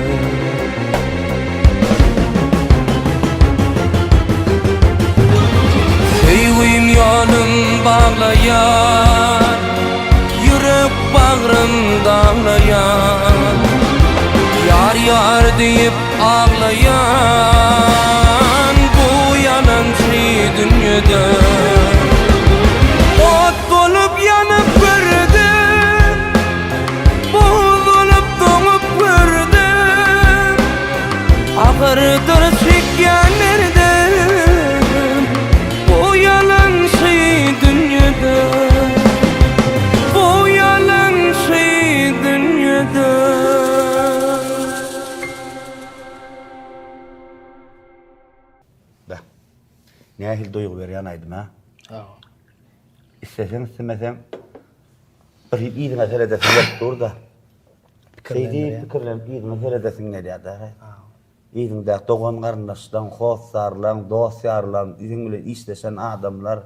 Söýgüm ýolum baglaýar, Ýürek bagrym daglaýar. Ýar-ýar diýip aglaýan, Bu ýalançy dünýede. Ot bolup ýanyp gördüm, Buz bolup doňup gördüm, Agyrdyr çekýän derdim, Bu ýalançy dünýede, Bu ýalançy dünýede. Beh. Nähili duýgy berýän aýdym a? Hawa. Isleseň islemeseň bir yzyňa seredesiň gelip dur-da. Şeýdip pikirlenip yzyňa seredesiň gelýär-dä. Yzyňdaky dogan-garyndaşlaň, hossarlaň, dost-ýarlaň, siziň bilen işleşen adamlar,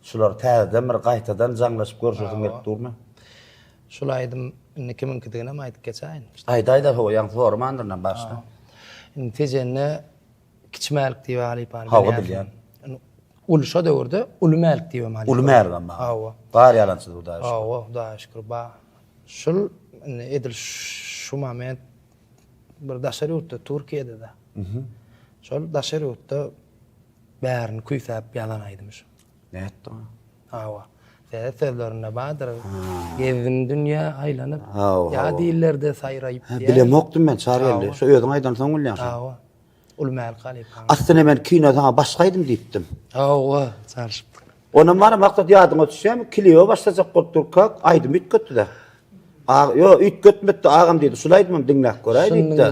şular täzeden bir gaýtadan jaňlaşyp görüşesiň gelip durmy? Şul aýdym indi kimiňkidiginem aýdyp geçäýin. Aýdaý-da, hawa, ýaňy soramandyrynam başda. Indi Tejende Kiçi Mälik diýip halypany bilýärsiň. Hawa, bilýän. Uly şo döwürde Uly Mälik diýibem halypa. Uly Mäligem bar. Hawa. Bar ýalançydy Hudaýa şükür. Hawa, Hudaýa şükür bar. Şul indi edil şu moment bir daşary ýurtda, Türkiýede-de. Şol daşary ýurtda bärini küýsäp ýazan aýdymy şu. Nätdi oňa? Hawa. Seret sözlerinde bardyr. Gezdim dünýä aýlanyp, Hawa, ýa hawa. dillerde saýraýyp diýýär. Bilemokdym men Çarygeldi. Şu özüň aýdansoň bilýän şony. Hawa. Uly Mälik halypaň. Aslynda men kino saňa başga aýdym diýipdim. Hawa, çalşypdyk. Onam bar Maksat ýadyňa düşýärmi? Klibe başlajak bolup durkak aýdym üýtgetdi-de. Ag, ýo, üýtgetmedi agam diýdi. Şul aýdymam diňläp göräý diýipdi.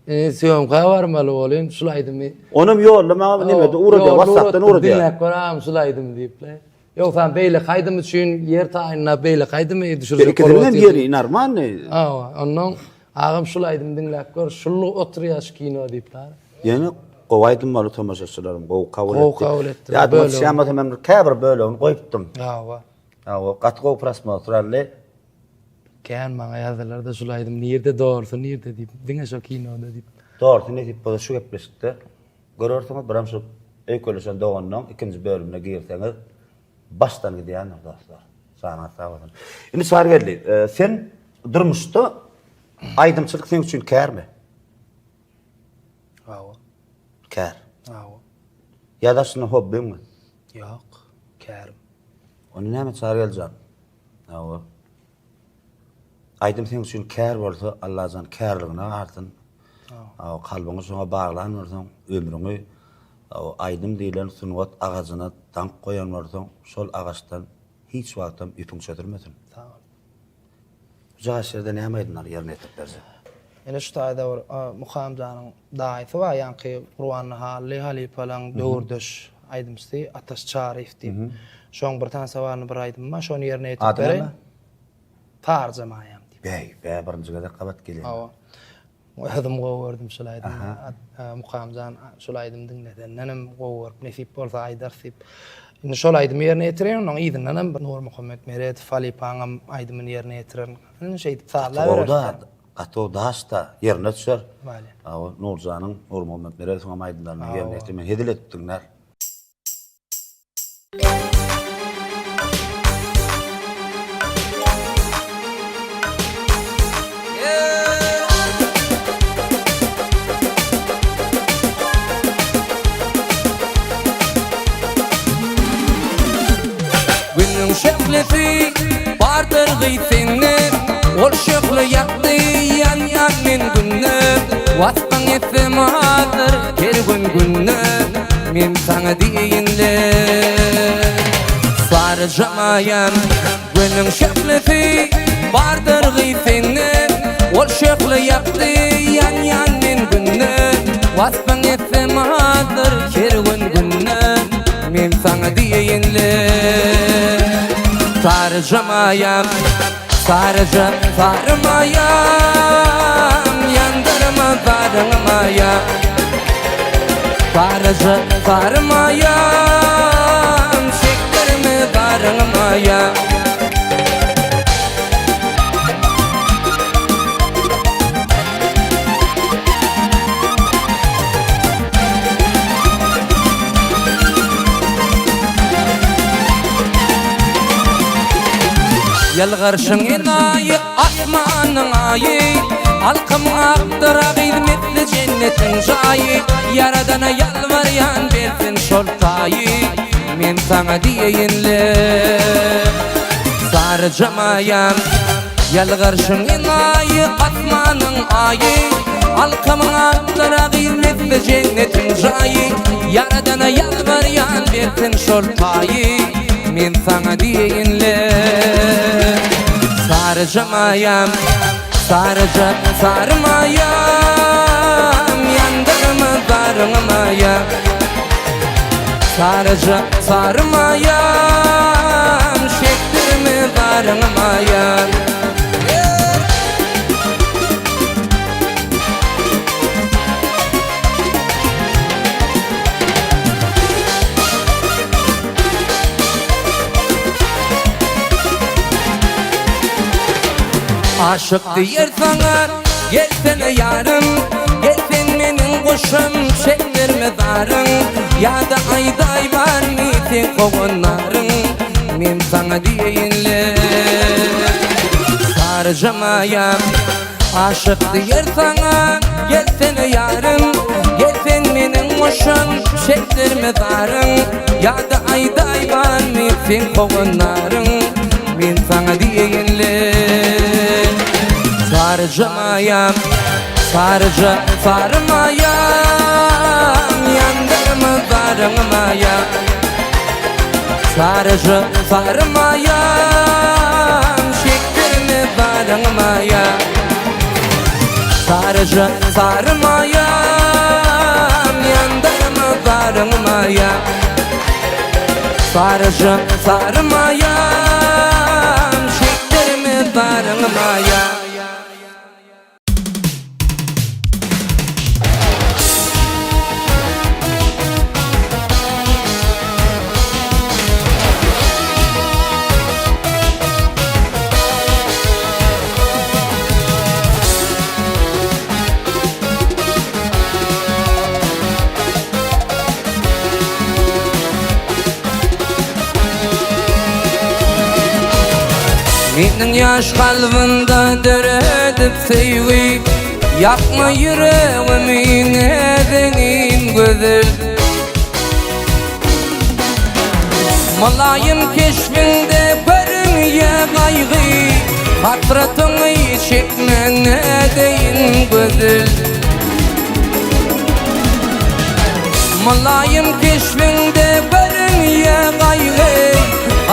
Indi sýomka barmaly bolyn, şul aýdymy. Onam ýolla maňa nemede ugradýar, WhatsApp-dan ugradýar. Diňläp gör agam şul aýdymy diýip-le. Ýogsam beýleki aýdym üçin ýer taýynlap beýleki aýdymy düşürjek bolup Ikisiniň hem ýeri normalny. Hawa, onnoň agam şul aýdymy diňläp gör, şul oturýar şu kino diýip-le. Ýöne gowy aýdym boldy tomaşaçylarym gowy kabul etdi. Gowy kabul etdiler. Ýadyma düşýän bolsa men käbir bölegini goýupdym. Hawa. Hawa, gaty gowy prosmotr aldy. Kän maňa ýazdylarda şul aýdym nirde dogrsy nirde diýip diňe şo kinoda diýip. Dogrsy nesip bolsa şu gepleşikde görersiňiz biram şu öýkeleşen doganlaň ikinji bölümine girseňiz başdan gidýändir dostlar. Janyňyz sag bolsun. Indi Çarygeldi sen durmuşda aýdymçylyk seň üçin kärmi? Hawa. Kär. Hawa. Ýa daşynda hobbiňmi? Ýok, kärim. Onda näme Çarygeldi jan? Hawa. Aýdym seň üçin kär bolsa, Allajan kärligine galsyn. Hawa, kalbyňy şoňa baglan bolsaň, ömrüňi aýdym diýlen sungat agajyna daňyp goýan bolsaň, şol agaçdan hiç wagtam ýüpüň çözülmesin. Sag bol. Bu jaş ýerde näme aýdymlary ýerine ýetirip berjek? Ine şu taýda bir Mukamjanyň daýysy bar, ýaňky Gurbanly Hally halypalaň döwürdeş aýdymçysy Ataş Çaryýew diýip. Şoň bir tansa barly bir aýdymy bar, şony ýerine ýetirip bereýin. Ady näme? Saryja maýam diýip. Beý, bä birinji gezek gabat gelýän. Hawa. Özüm gowy gördüm şul aýdymy. Mukamjan şul aýdymy diňle sendenem gowy görüp nesip bolsa aýdarys diýip. Indi şol aýdymy ýerine ýetireýin ondan yzyndanam bir Nurmuhammet Meredow halypaňam aýdymyny ýerine ýetirerin. Indi şeýdip sazlabereris. Gaty gowy-da, gaty gowy daş-da ýerine düşer. Bolýa. Hawa, Nurjanyň, Nurmuhammet Meredowyňam aýdymlaryny ýerine ýetir. Men hezil edip diňlär. Günüň şöhlesi bardyr gyz sende Ol şöhle ýakdy ýanýan men günde Waspyň etsem azdyr her gün günde Men saňa diýeýinle Saryjamaýan Günüň şöhlesi bardyr gyz sende Ol şöhle ýakdy ýanýan men günde Waspyň etsem azdyr her gün günde Men. saňa diýeýin-le. Saryja maýam, saryja sary maýam, Ýandyrma zaryňy maýa. Saryja sary maýam, Çekdirme zaryňy maýa. Ýylgyrşyň enaýy, asmanyň aýy, Alkymyň akdyr agyz misli jennetiň jaýy, Ýaradana ýalbarýan bersin şol taýy, Men saňa diýeýin-le, Saryja maýam. Ýalgarşyň enaýy, asmanyň aýy, Alkamyň akdyr agyz misli jennetiň jaýy, Ýaradana ýalbarýan bersin şol paýy, Men saňa diýeýin-le. Saryja maýam, saryja sary maýam, Ýandyrma zaryňy maýa. Saryja sary maýam, Çekdirme zaryňy maýam. Aşyk diýer saňa, gelsene ýarym, Gel sen meniň guşum, çekdirme zaryň, Ýa-da aýdaý barmy seň howandaryň, Men saňa diýeýin-le. Saryja maýam, aşyk diýer saňa, Gelsene ýarym, gel sen meniň guşum, Çekdirme zaryň, Ýa-da aýdaý barmy seň howandaryň, Men saňa diýeýin-le. Saryja maýam, saryja sary maýam, Ýandyrma zaryňy maýa. Saryja sary maýam, Çekdirme zaryňy maýa. Saryja sary maýam, Ýandyrma zaryňy maýa. Saryja sary maýam, Çekdirme zaryňy maýa. Meniň ýaş kalbymda döredip söýgi Ýakma ýüregimi näzenin gözel Mylaýym keşbiňde görünýä gaýgy Hasratyňy çekmän nädeýin gözel Mylaýym keşbiňde görünýä gaýgy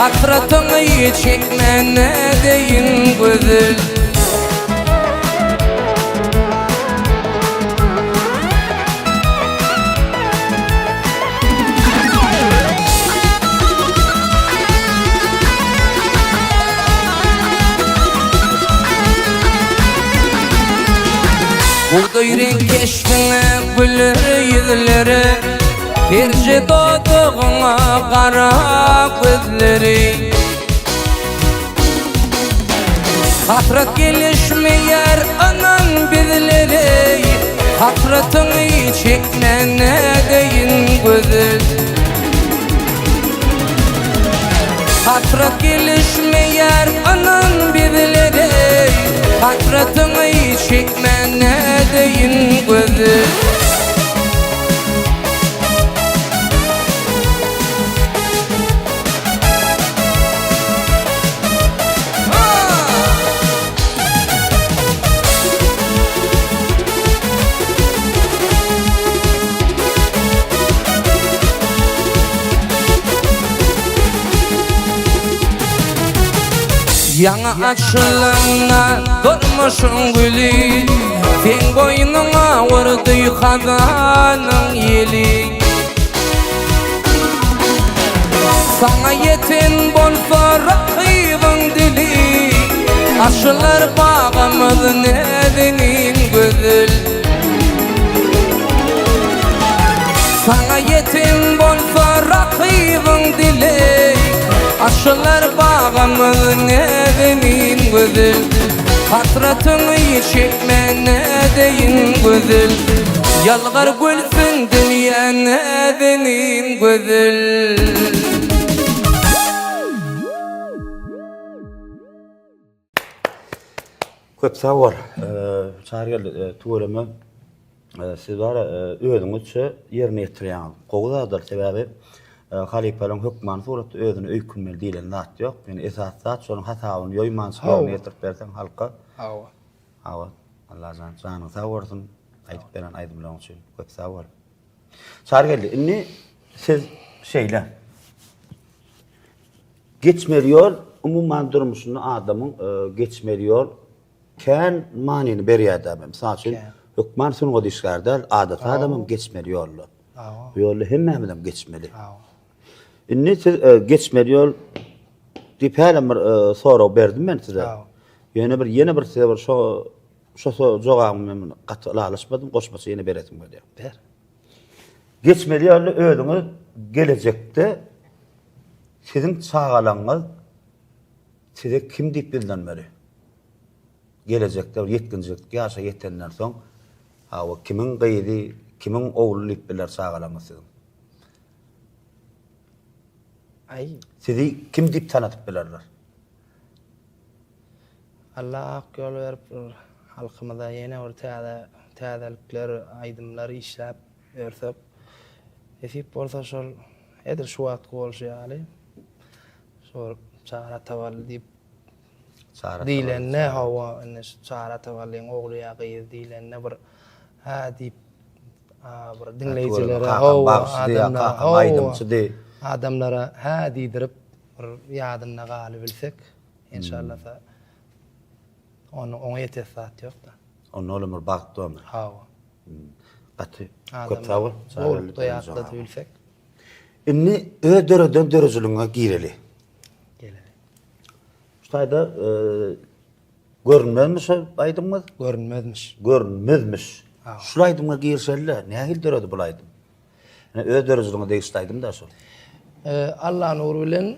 Hasratyňy çekmän nädeýin gözel Bugdaý reňk keşbiňe güler ýüzleri Terje dodagyňa gara gözleri Hasrat gelişmeýär ynan bizlere Hasratyňy çekmän nädeýin gözel Hasrat gelişmeýär ynan bizlere Hasratyňy çekmän nädeýin gözel Ýaňy açylanda durmuşyň güli Seň boýnuňa urdy hazanyň ýeli. Açylar bagymyz näzenin gözel. Saňa ýeten bolsa rakybyň dili, Açylar bagymyz näzenin gözel. Hasratyňy çekmän nädeýin gözel, Ýalgar gülsün dünýä näzenin gözel. Köp sag bol. Çarygeldi, tüweleme siz bar özüňizçe ýerine ýetirýäňiz. Gowy zatlar, sebäbi halypalaryň hökmany suratda özüne öýkünmeli diýlen zat ýok. Ýöne esasy zat şonuň hasabyny ýoýmança ýerine ýetirip berseň halka. Hawa. Hawa. Allajan janyň sag bolsun. Aýdyp beren aýdymlaryň üçin köp sag bol. Çarygeldi, indi siz şeýle. Geçmeli ýol, umuman durmuşynda adamyň geçmeli ýol kän manyny berýär-dä. Mysal üçin, hökman sungat işgäri däl, adaty adamam geçmeli ýolda. Bu ýolda hemmämizem geçmeli. Indi siz geçmeli ýol diýip hälem bir sorag berdim men size. Ýöne bir ýene bir size bir şo şo jogabyňy men gaty ylalaşmadym, goşmaça ýene beresim gelýär. Ber. Geçmeli ýolda özüňiz gelejekde Siziň çagalaňyz size kim diýip ýüzlenmeli? Gelejekde bir ýetginjeklik ýaşa ýetenden soň, hawa, kimiň gyzy, kimiň ogly diýip biler çagalaňyz siziň? Aý. Sizi kim diýip tanadyp bilerler? Allah ak ýol berip bir halkymyza ýene bir täze täzelikler, aýdymlar işläp ýörsek, nesip bolsa şol Edil şu wagtky bolşy ýaly, şol Çary Atabally diýip diýlende, hawa, indi şu Çary Ataballyň ogly ýa gyzy diýlende bir hä diýip bir diňleýjilere, hawa, adamlara, hawa, adamlara hä diýdirip bir ýadynda galybilsek, enşallasa, ony oňa ýetesi zat ýok-da. Onda ol ömür bagtly ömür. Hawa. Gaty köp sag bol. Gowlukda ýatladyp bilsek. Indi öz döreden dörejiligiňe gireli. Geleli. Şu taýda görünmezmiş şol aýdymyňyz? Görünmezmiş. Görünmezmiş. Şul aýdymyňa girişeli-de, nähili döredi bul aýdym? Ine öz döredijiligiňe degişli aýdym-da şol. Allanur bilen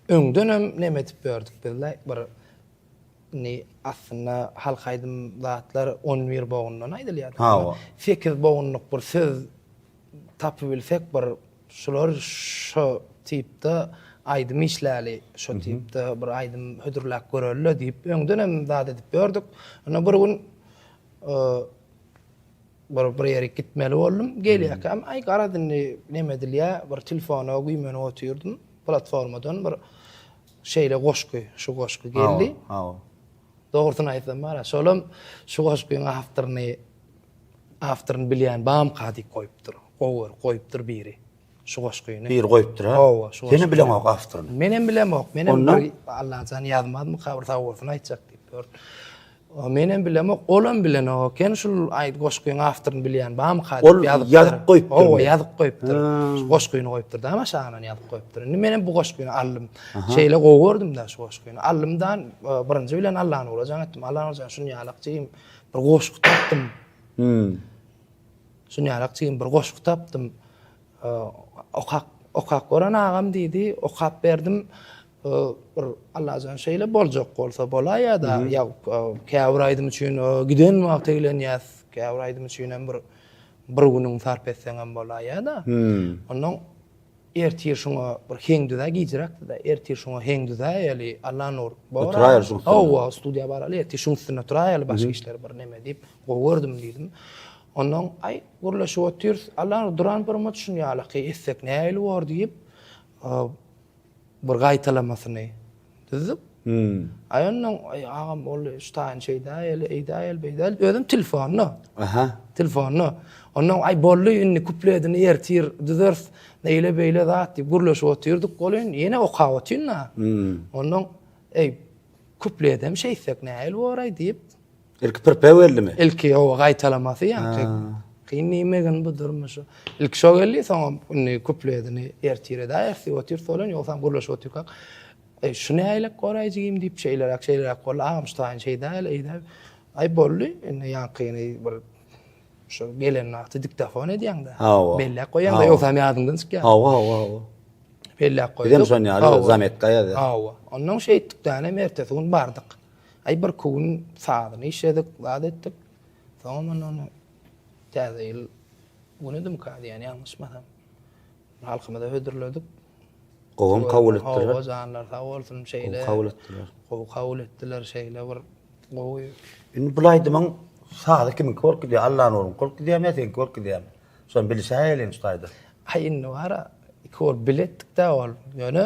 öňdenem neme edip ýördük biz-le, bir Indi aslynda halk aýdym zatlar on bir bogundan aýdylýar. Hawa. Sekiz bogunlyk bir söz tapybilsek bir şular şo tipde aýdym işläli, şo tipde bir aýdym hödürläp göreli-le diýip öňdenem zat edip ýördük. Onda bir gün bir bir ýerik gitmeli boldum. Gelýärkäm aý garaz indi neme edilýär bir telefona güýmenip otyrdym platformadan bir Şeýle goşgy, şu goşgy geldi. Hawa. Dogrusyny aýtsam bar-a, şolam şu goşgyň awtoryny awtoryny bilýän bamka diýip goýupdyr. Gowy görüp goýupdyr biri şu goşgyny. Biri goýupdyr, ha? Hawa, şu Senem bileňok awtoryny. Menem bilemok. Menem bir Allajan ýazmazmyka bir sag bolsun aýtjak diýip ýörün. Menem bilemok, olam bilenok eken, şul aýt goşgyň awtoryny bilýän barmyka diýip ýazypdyr. Ol ýazyp goýupdyr. Hawa, ýazyp goýupdyr. Şu goşgyny goýupdyr da, aşagyndan ýazyp goýupdyr. Indi menem bu goşgyny aldym. Şeýle gowy gördüm-de şu goşgyny. Aldym-da, birinji bilen Allanura jaň etdim. Allanur jan, şuny ýalak jigim, bir goşgy tapdym. Şuny ýalak jigim, bir goşgy tapdym. Okap, okap gören agam diýdi, okap berdim. Bir Allajan şeýle boljak bolsa bolaýýa-da, ýa käbir aýdym üçin giden wagt eglenýäs, käbir aýdym üçin hem bir bir günüňi sarp etseňem bolaýýa-da. Onnoň ertir şuňa bir heň düzä gijräkdi-de, ertir şuňa heň düzäýeli, Allanur bor. Oturaýaly şuň üstünde. Hawa, studiýa baraly, ertir şuň üstünde oturaýaly, başga işler bir neme diýip, gowy gördüm diýdim. Onnoň aý gürleşip otyrys, Allanur duran bir mut şuny ýalyky etsek nähili bor diýip, bir gaýtalamasyny düzdük. Aý ondan aý agam ol şu taýyn şeýdäýeli, eýdäýeli, beýdäýeli. Özüm telefonda. Aha. Telefonda. Ondan aý boldy indi kupledini ertir düzeris. Eýle beýle zat diýip gürleşip otyrdyk welin ýene okap otyryn-da. Ondan eý kupledem şeýtsek nähili boraý diýip Ilki prpew geldimi? Ilki hawa gaýtalamasy ýaňky. Kyn diýmegin bu durmuşy. Ilki şo geldi, soňam indi kupledini ertir edäýeris diýip otyrys welin, ýogsam gürleşip otyrkak. Eý, şu nähilek goraý jigim diýip, şeýleräk, şeýleräk boldy, agam şu taýyny şeýdäýeli, eýdäýeli. Aý boldy, indi ýaňkyny bir şu gelen wagty diktofon edýäň-dä. Hawa. Belläp goýýaň-da, ýogsam ýadyňdan çykýar. Hawa, hawa, hawa. Belläp goýduk. Bizem şon ýaly zametka ýazýas. Hawa. Onnoň şeýtdik dänem ertesi gün bardyk. Aý birki gün sazyny işledik, zat etdik. Soňam ondan Täze ýyl günüdimka diýýän ýalňyşmasam. Halkymyza hödürledik. Gowam kabul etdiler. Hawa janlar sag bolsun şeýle. Gowy kabul etdiler. Gowy kabul etdiler şeýle bir gowy. Indi bul aýdymyň sazy kimiňki bolup gidýär? Allanuryňky bolup gidýärmi ýa seňki bolup gidýärmi? Şony bilişäýeliň şu taýda. Aý indi bara iki bolup bile etdik-dä ol. Ýöne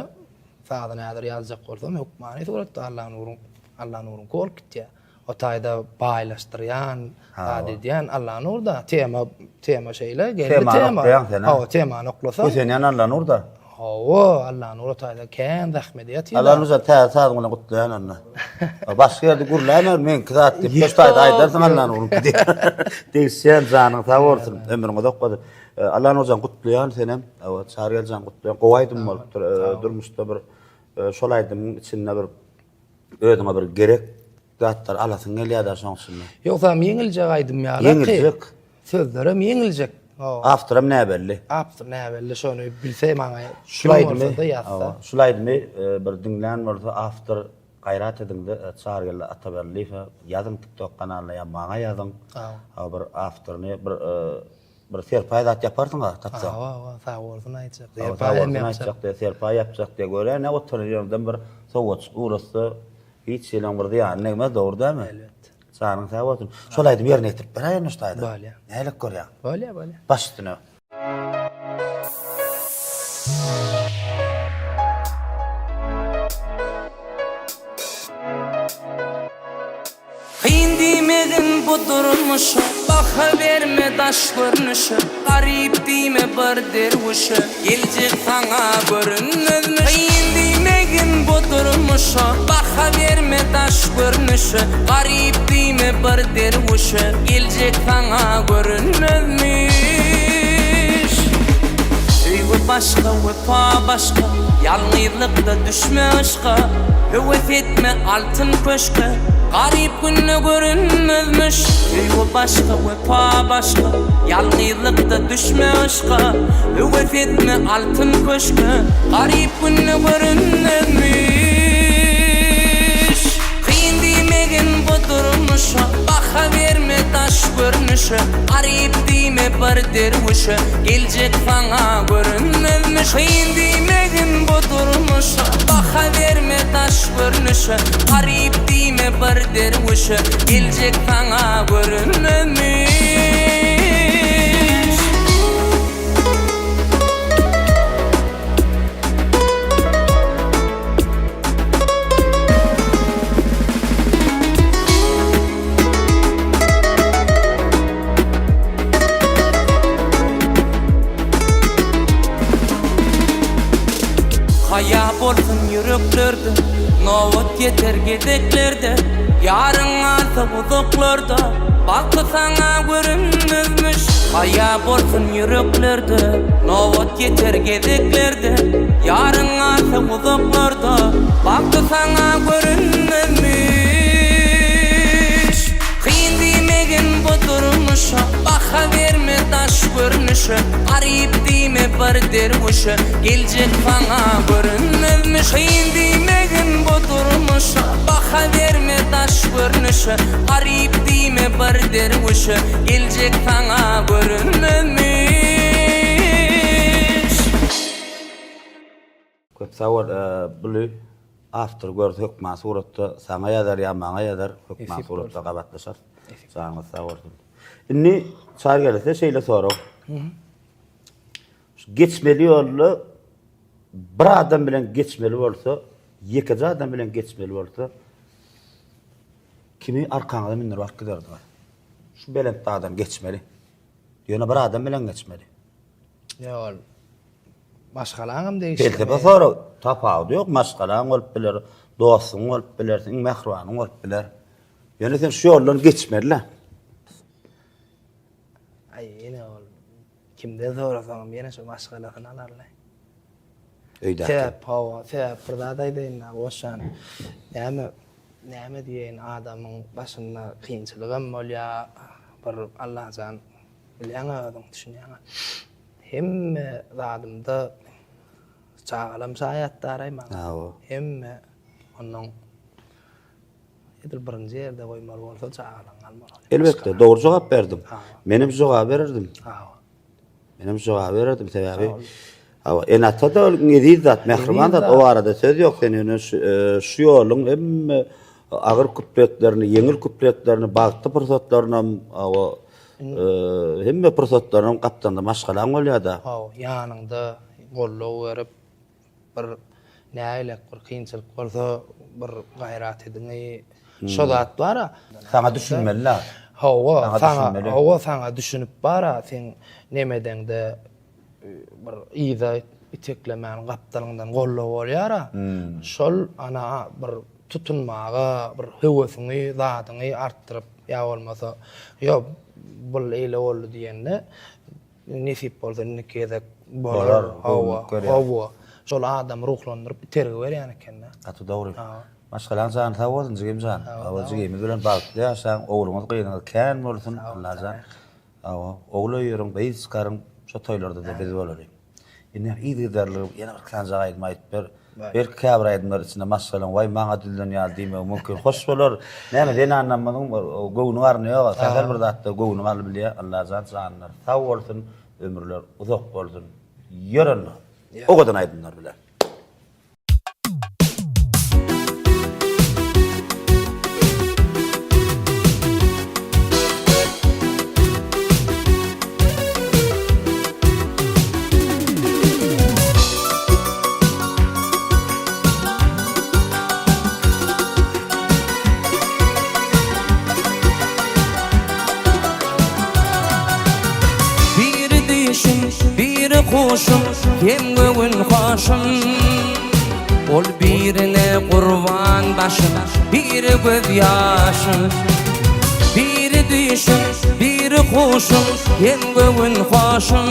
sazyny häzir ýazjak bolsam hökmany suratda Allanuryň Allanuryňky bolup gitýär. O taýda baýlaşdyrýan, zat edýän Allanur-da. Tema, tema şeýle, geldi tema. Temany oklaýaň sen, a? Hawa, temany oklasaň. Kösenýän Allanur-da. Hawa, Allanur o taýda kän zähmet ýatyr. Allanur jan, täze sazyň bilen gutlaýan onda. Başga ýerde gürläme, meňki zat diýip, şu taýda aýdarsyň Allanuryňky diýip. Degişýän, janyň sag bolsun, ömrüň uzak bolsun. Allanur jan, gutlaýan senem. Hawa, Çaryýar jan gutlaýan. Gowy aýdym bolupdyr. Durmuşda bir şol aýdymyň içinde bir Özüňe bir gerek zatlar alasyň gelýär-dä şoň içinde. Ýogsam ýeňiljek aýdym ýaly. Ýeňiljek. Sözlerem ýeňiljek. Awtoram näbelli. Awtor näbelli şony bilse maňa Şul aýdymy şul aýdymy bir diňlän bolsa awtor gaýrat ediňde Çarygeldi Ataberliýewe ýazyň tiktok kanalyna ýa maňa ýazyň. Bir awtoryny bir Bir serpaý zat ýaparsyň-a, tapsaň. Hawa, hawa, sag bolsun aýtjak. Serpaý sag bolsun aýtjak diýýär, serpaý ýapjak diýýär. Görä, ne oturan ýeriňden bir sowgatjyk ugratsa, hiç hiliň bir zyýany degmez, dogry dälmi? Elbetde. Janyň sag bolsun. Şol aýdymy ýerine ýetirip beräý onda şu taýda. Bolýar. Nälik görýäň? Bolýar, bolýar. Baş üstüne. Kyn diýmegin bu durmuşa, Baha berme daş görnüşe, Garyp diýme bir derwüşe, Geljek saňa görünmezmiş. Kyn diýmegin bu durmuşa, Baha berme daş görnüşe, Garyp diýme bir derwüşe, Geljek saňa görünmezmiş. Söýgi başga, wepa başga, Ýalňyzlykda düşme yşka, Höwes etme altyn köşke, Garyp günde görünmezmiş. Söýgi başga, wepa başga, Ýalňyzlykda düşme yşka, Höwes etme altyn köşke, Garyp günde görünmezmiş. Kyn diýmegin bu durmuşa, Baha berme daş görnüşe, Garyp diýme bir derwüşe, Geljek saňa görünmezmiş. Kyn diýmegin bu durmuşa, Baha berme daş görnüşe, Garyp diýme bir derwüşe, Geljek saňa görünmezmiş. Haýa bolsun ýüreklerde, Nobat ýeter gezeklerde, Ýaryň galsa uzaklarda, Bagty saňa görünmezmiş. Haýa bolsun ýüreklerde, Nobat ýeter gezeklerde, Ýaryň galsa uzaklarda, Bagty saňa görünmezmiş. Kyn diýmegin bu durmuşa, Baha berme daş görnüşe, Garyp diýme bir derwüşe, Geljek saňa görünmezmiş. Kyn diýmegin bu durmuşa, Baha berme daş görnüşe, Garyp diýme bir derwüşe, Geljek saňa görünmezmiş. Köp sag bol buly awtor görse hökman suratda saňa ýazar ýa maňa ýazar hökman suratda gabatlaşarys janyňyz sag bolsun. Indi çar gelse şeýle sorag. Şu geçmeli ýolda bir adam bilen geçmeli bolsa, ýekeje adam bilen geçmeli bolsa kimi arkaňyza mündürip alyp giderdiňiz? Şu belent dagdan geçmeli. Ýöne bir adam bilen geçmeli. Ýok ol maşgalaňam degişli. Pelsepe sorag. Tapawudy ýok, maşgalaň bolup biler, dostuň bolup biler, iň mähribanyň bolup biler. Ýöne sen şu ýoldan geçmeli-le. Aý, ýene ol kimden sorasaňam ýene şo maşgalasyny alarlaý. Öýdäki. Sebäp, hawa, sebäp bir zat aýdaýyn-da, goşjan. Näme, näme diýeýin, adamyň başynda kynçylygam bolýar, bir Allajan bilýäň-ä özüň, düşünýäň-ä. Hemme zadymda çagalam şaýat daraý maňa. Hawa. Hemme onnoň edil birinji ýerde goýmaly bolsa çagalaň almaly. Elbetde, dogry jogap berdiň. Menem şu jogaby bererdim. Hawa. Menem şu jogaby bererdim, sebäbi hawa, ene-ata-da ol iň eziz zat, mähriban zat, o barada söz ýok. Sen ýöne şu şu ýoluň hemme agyr küpletlerini, ýeňil küpletlerini, bagtly pursatlarynam, hawa, hemme pursatlarynam gapdalynda maşgalaň bolýar-da. Hawa, ýanyňda goldaw berip, bir nägilek bir kynçylyk bolsa bir gaýrat ediňi şo zat bara. Saňa düşünmeli-la. Hawa, saňa, hawa saňa düşünip bara seň nemedeňde bir yza iteklemän gapdalyňdan goldaw bolýara. Şol ana bir tutunmaga bir höwesiňi zadyňy artdyryp ýa bolmasa ýok bul eýle boldy diýende Nesip bolsa indiki gezek bolar. Hawa, hawa. Şol adamy ruhlandyryp itergi berýän ekende. Gaty dogry. Maşgalaň jany sag bolsun jigim jan. Hawa jigimiz bilen bagtly ýaşaň, ogluňyz gyzyňyz kän bolsun Allajan. Hawa, ogul öýeriň, gyz çykaryň, şo toýlarda-da biz bolalyň. Indi yzygiderli ýene bir sanjak aýdym aýdyp ber. Belki käbir aýdymlar içinde maşgalaň waý maňa düzülen ýaly diýmegi mümkin. Hoş bolar. Näme zenanlarymyzyň göwni garny ýok. Sähel bir zatda göwni galybilýär. Allajan janlar sag bolsun, ömürler uzak bolsun. Ýör onda. Owadan aýdymlar bilen. Biri düýşüm, biri huşum, hem göwün hoşum. Ol birine gurban başym, biri göz ýaşym. Biri düýşüm, biri huşum, hem göwün hoşum.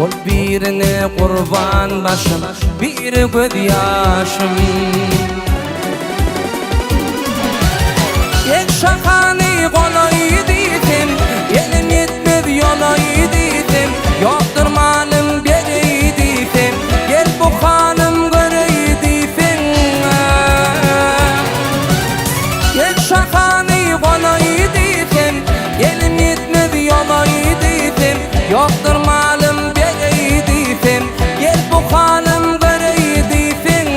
Ol birine gurban başym, biri göz ýaşym. Ek şahany golaý diýsem, elim ýetmez ýolaý diýsem, ýokdur malym bereý diýsem, gel bu halym göreý diýseň. Ek şahany golaý diýsem, elim ýetmez ýolaý diýsem, ýokdur malym bereý diýsem, gel bu halym göreý diýseň.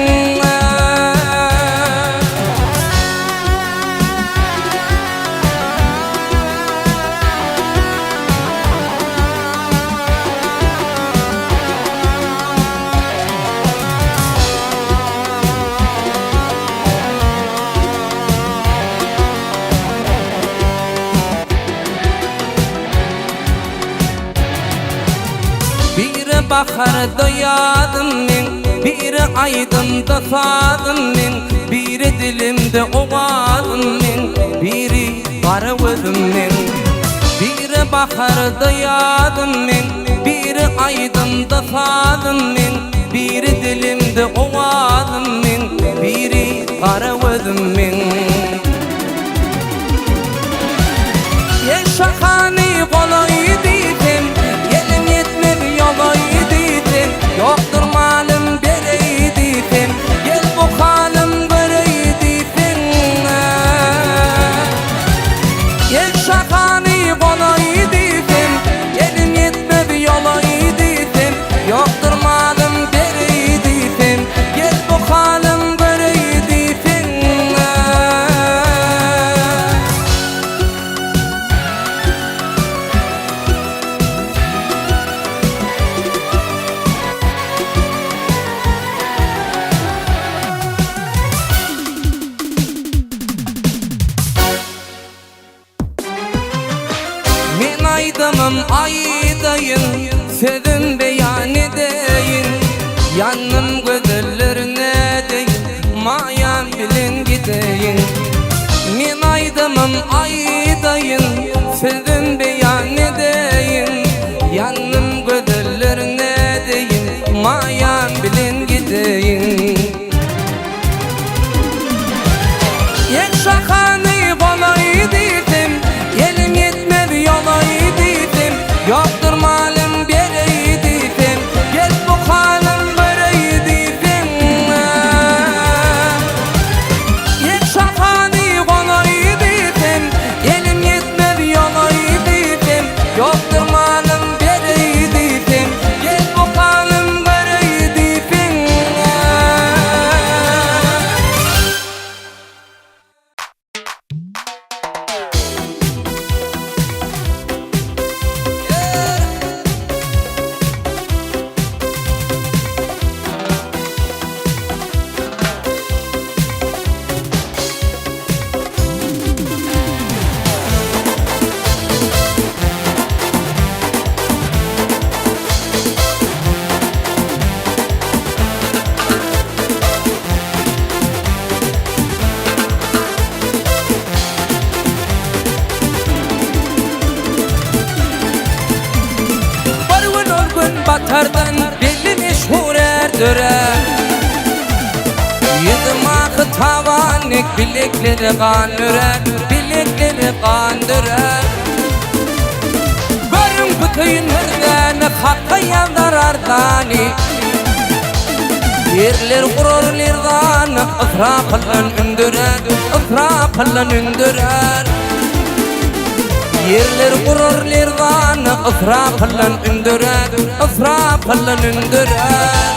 Biri baharda ýazym meň, biri aýdymda sazym meň, biri dilimde owazym meň, biri gara gözüm meň. Biri baharda ýazym meň, biri aýdymda sazym meň, biri dilimde owazym meň, biri gara gözüm meň. Ýel şahany golaý diýsem, Elim ýetmez ýolaý diýsem, Ýokdur malym bereý diýsem, Gel bu halym göreý diýseň. Ýel şahany golaý diýsem, Elim ýetmez ýolaý diýsem, Ýokdur malym bereý diýsem, Gel bu halym göreý diýseň. Men aýdymym aýdaýyn, sözüm beýan edeýin, Ýandym gözeller nädeýin, maýam bilen gideýin. Men aýdymym aýdaýyn, sözüm beýan edeýin, Ýandym gözeller nädeýin, maýam. Gün batardan belli meşhur är dörär. Ýüzüm aky taban dek bileklere gan dörär, bileklere gan dörär. Görüň bütin hürzäni Haka ýazar arzany. Ýerler gurar lerzany Ysrapyldan ündürer, Ysrapyldan ündürer. Ýerler gurar lerzany Ysrapyldan ündürer, Ysrapyldan ündürer.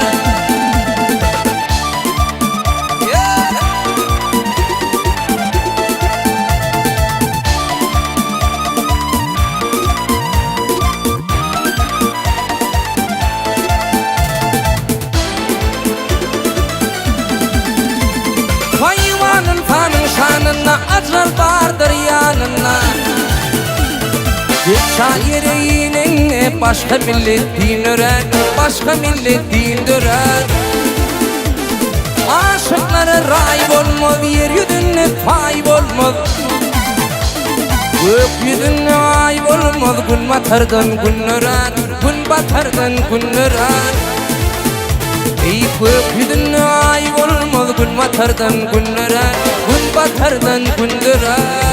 Haýwan ynsanyň şanynda ajal bardyr ýanynda. Geçan ýere inende başga millet din örär, başga millet din dörär. Aşyklara raý bolmaz, ýer ýüzünde paý bolmaz. Gök ýüzünde aý bolmaz, gün batardan gün dörär, gün batardan gün dörär. Eý, gök ýüzünde aý bolmaz, gün batardan gün dörär, gün batardan gün dörär.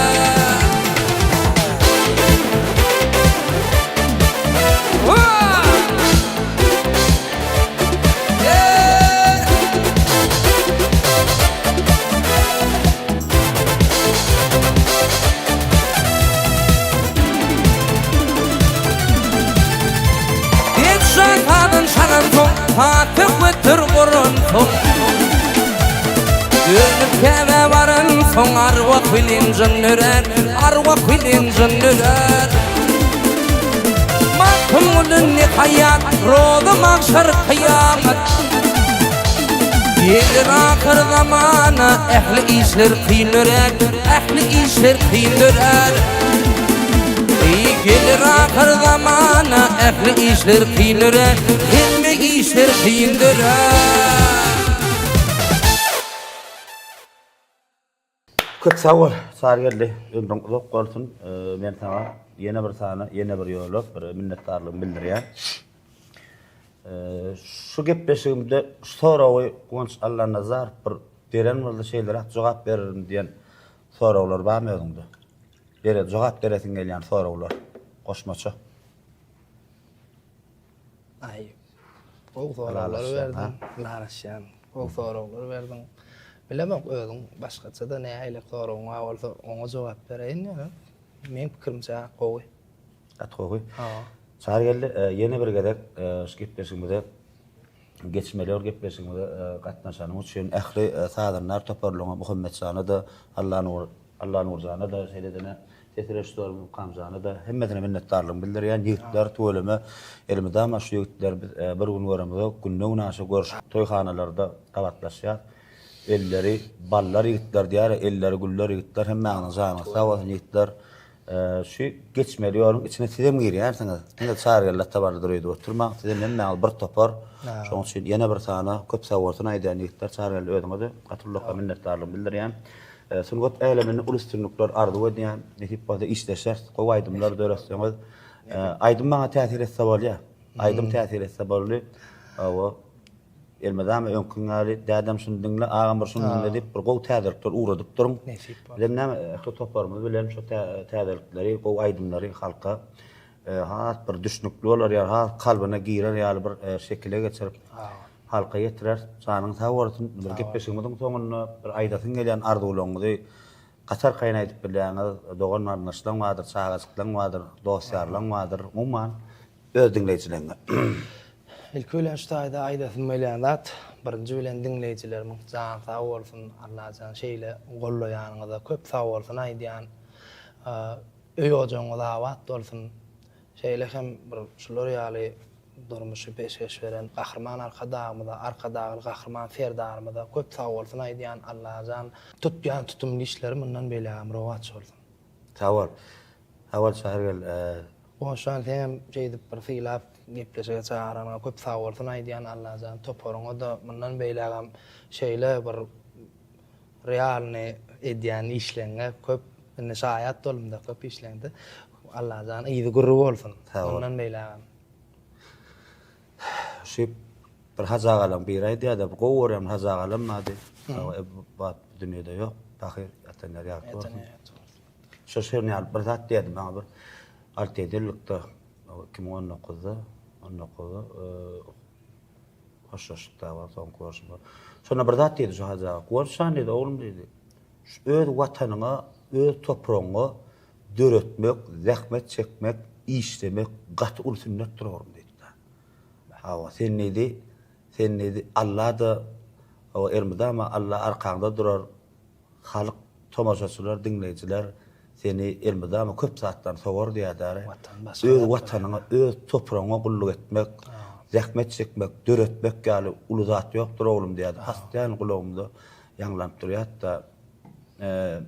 Patyşa sazyn çalansoň, saz söhbetdir guransoň, Dönüp Käbä baransoň, arwah bilen jyn dörär, arwah bilen jyn dörär. Magtymguly ne haýat, rozy magşar kyýamat. Geler ahyr zamana, ähli işler kyn dörär, ähli işler kyn dörär. Eý, geler ahyr zamana, ähli işler kyn dörär, hemme işler kyn dörär. Köp sag bol, Çarygeldi, ömrüň uzak bolsun. Men saňa ýene bir sany, ýene bir ýola bir minnetdarlygymy bildirýän. Şu gepleşigimde şu soragy Guwanç Allanazarow bir beren bolsa şeýleräk jogap bererin diýen soraglar barmy özüňde? Bere jogap beresiň gelýän soraglar goşmaça. Aý, gowy soraglar berdiň. Ylalaşýan. Gowy soraglar berdiň. Bilemok özüň başgaça-da nähili soragyň bar bolsa oňa jogap bereýin ýöne meň pikirimçe gowy. Gaty gowy. Çarygeldi ýene bir gezek şu gepleşigimize geçmeli ol gepleşigimize gatnaşanyň üçin ähli sazandar toparlaryňa Muhammetjana-da Allanur Allanurjana-da şeýle-de ses režissýory Mukamjana-da hemmesine minnetdarlygymy bildirýän. Ýigitler tüweleme elmydama şu ýigitler biz bir gün göremizok günde-günaşa görşüp toýhanalarda gabatlaşýas. Elleri ballar ýigitler diýýär elleri güller ýigitler hemmäňiziň janyňyz sag bolsun ýigitler. Şu geçmeli ýoluň içine sizem girýärsiňiz. Diňe Çarygeldi Atabarlydyr öýdüp oturmaň. Sizem hemmäňiz bir topar. Şonuň üçin ýene bir sana köp sag bolsun aýdýan ýigitler. Çarygeldi özüňe-de gaty ullakan minnetdarlygymy bildirýän. Sungat äleminde uly üstünlikler arzuw edýän. Nesip bolsa işleşeris. Gowy aýdymlar döretseňiz. Aýdym maňa täsir etse bolýar. Aýdym täsir etse boldy. Hawa. Elmydama öňküň ýaly, dädem şuny diňle, agam bir şuny diňle diýip bir gowy täzelikler ugradyp duruň. Nesip bolsa. Bizem näme ähli toparymyz bilen şu täzelikleri, gowy aýdymlary halka has bir düşnükli bolar ýaly, has kalbyna girer ýaly bir şekile geçirip halka ýetireris. Janyň sag bolsun. Bir gepleşigimiziň soňunda bir aýdasyň gelýän arzuwlaryňyzy gaty arkaýyn aýdyp bilýäňiz. Dogan-garyndaşlaň bardyr, çagajyklaň bardyr, dost-ýarlaň bardyr. Umuman Öz diňleýjileriňe. Ilki bilen şu taýda aýdasym gelýän zat, birinji bilen diňleýjilerimiň jany sag bolsun, Allajan şeýle gollaýanyňyza köp sag bolsun aýdýan. Öý ojagyňyz abat bolsun. Şeýle hem bir şular ýaly durmuşy peşgeş beren Gahryman Arkadagymyza, Arkadagly Gahryman Serdarymyza köp sag bolsun aýdýan Allajan tutýan tutumly işleri mundan beýlägem rowaç bolsun. Sag bol. Sag bol Çarygel. Goşjan seňem şeýdip bir sylap gepleşige çagyranyňa köp sagbolsun aýdýan Allajan toparyňada mundan beýlägem şeýle bir realny edýän işleňňe köp indi şaýat boldumda köp işleňde Allajan yzy gürri bolsun mundan beýlägem. Şu bir Hajy agalaň biri aýdýar-da, bir gowy görýän bir Hajy agalam bardy. Bu wagt bu dünýede ýok. Pahyr ýatan ýeri ýagty bolsun. Şo şeýle ýaly bir zat diýerdi maňa bir alty-ýedi ýyllykda, 2019-da, 19-da hoşlaşyk dagy soňky görşüm. Şonda bir zat diýdi şu Hajy aga. Guwanç jan diýdi, oglum diýdi. Şu öz watanyňa, öz topragyňa döretmek, zähmet çekmek, işlemek gaty uly sünnetdir oglum diýdi. Hawa, sen diýdi, sen diýdi, Alla-da, hawa, elmydama Alla arkaňda durar, halk, tomaşaçylar, diňleýjiler seni elmydama köp zatdan sowar diýýärdi. Öz Watanyňa, öz topragyňa gulluk etmek, zähmet çekmek, döretmek ýaly uly zat ýokdur oglum diýýärdi. Hastyýan gulagymda ýaňlanyp durýardy-da.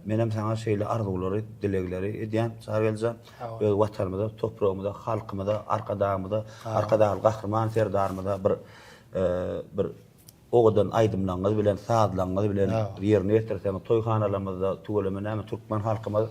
Menem saňa şeýle arzuwlary, dilegleri edýän, Çarygeldi jan. Öz Watanymyza, topragymyza, halkymyza, Arkadagymyza, Arkadagly Gahryman Serdarymyza bir bir owadan aýdymlaryňyz bilen, sazlaryňyz bilen ýerine ýetirseňiz, toýhanalarymyzda tüweleme näme türkmen halkymyz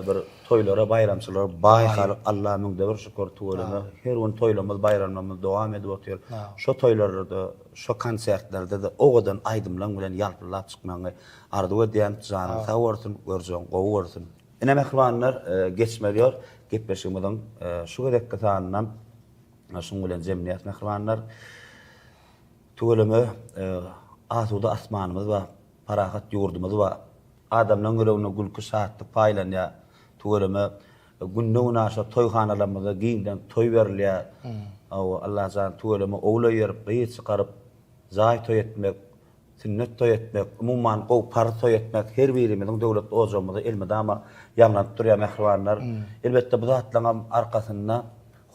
bir toýlara, baýramçylyga baý halk, Allaha müňde bir şükür tüweleme her gün toýlarymyz, baýramlarymyz dowam edip otyr. Şo toýlarda, şo konsertlerde-de owadan aýdymlaryň bilen ýalpyldap çykmagyňy Arzuw edýän janyň sag bolsun, görjegiň gowy bolsun. Ine mähribanlar geçmeli ýol gepleşigimiziň şu gezekki sanynam şuň bilen jemleýäs mähribanlar. Tüweleme asuda asmanymyz bar, parahat ýurdumyz bar. Adamlaň ýüregine gülki şatlyk paýlanýar. Tüweleme günde-günaşa toýhanalarymyzda giňden toý berilýär. Hawa Allajan tüweleme ogul öýerip, gyz çykaryp, jaý toý etmek, Sünnet toý etmek, umuman gowy parz toý etmek her birimiziň döwletli ojagymyzda elmydama ýaňlanyp durýar mähribanlar. Elbetde bu zatlaryňam arkasynda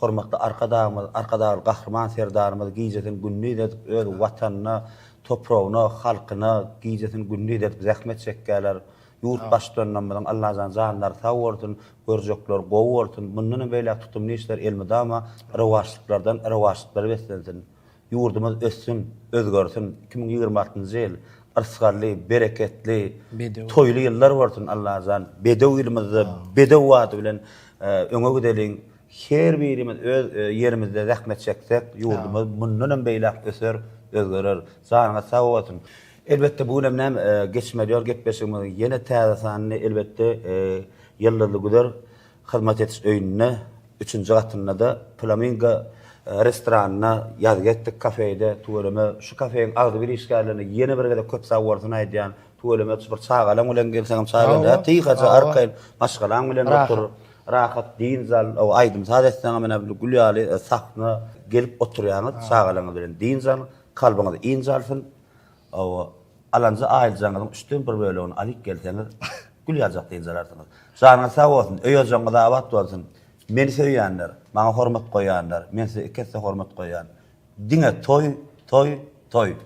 hormatly Arkadagymyz, Arkadagly Gahryman Serdarymyz gijesini gündiz edip öz Watanyna, topragyna, halkyna gijesini gündiz edip zähmet çekýärler. Ýurt Baştutanlarymyzyň Allajan janlary sag bolsun, görjekleri gowy bolsun, mundanam beýläk tutumly işler elmydama rowaçlyklardan rowaçlyklara beslensin. Ýurdumyz össün, özgersin, 2026-njy ýyl yrsgally, bereketli, toýly ýyllar bolsun Allajan. Bedew ýylymyzda bedew bady bilen öňe gideliň. Her birimiz öz ýerimizde zähmet çeksek, ýurdumyz mundan hem beýläk öser, özgerer. Janyňyz sag bolsun. Elbetde bu gün hem näme geçmeli ýol gepleşigimiziň ýene täze sanyny elbetde Ýyldyzly güzer Hyzmat ediş öýünde, üçünji gatynda-da Flamingo restoranynda ýazgy etdik kafeýde. Tüweleme, şu kafeýiň agzybir işgärlerine ýene bir gezek köp sag bolsun aýdýan. Tüweleme, şu bir çagalaň bilen gelseňem çaga tyýhaja arkaýyn maşgalaň bilen otur, rahat dynç al, aýdym-saz etseňem ine gül ýaly sahna gelip oturýaňyz çagalaňyz bilen dynç alyň, kalbyňyz ynjalsyn. Hawa, alanja aýlyjaňyzyň üçden bir bölegini alyp gelseňiz, gül ýaljak dynç alarsyňyz. Janyňyz sag bolsun, öý-ojagyňyz abat bolsun. Meni söýýänler, maňa hormat goýýanlar, men size iki esse hormat goýýan. Diňe toý, toý, toý.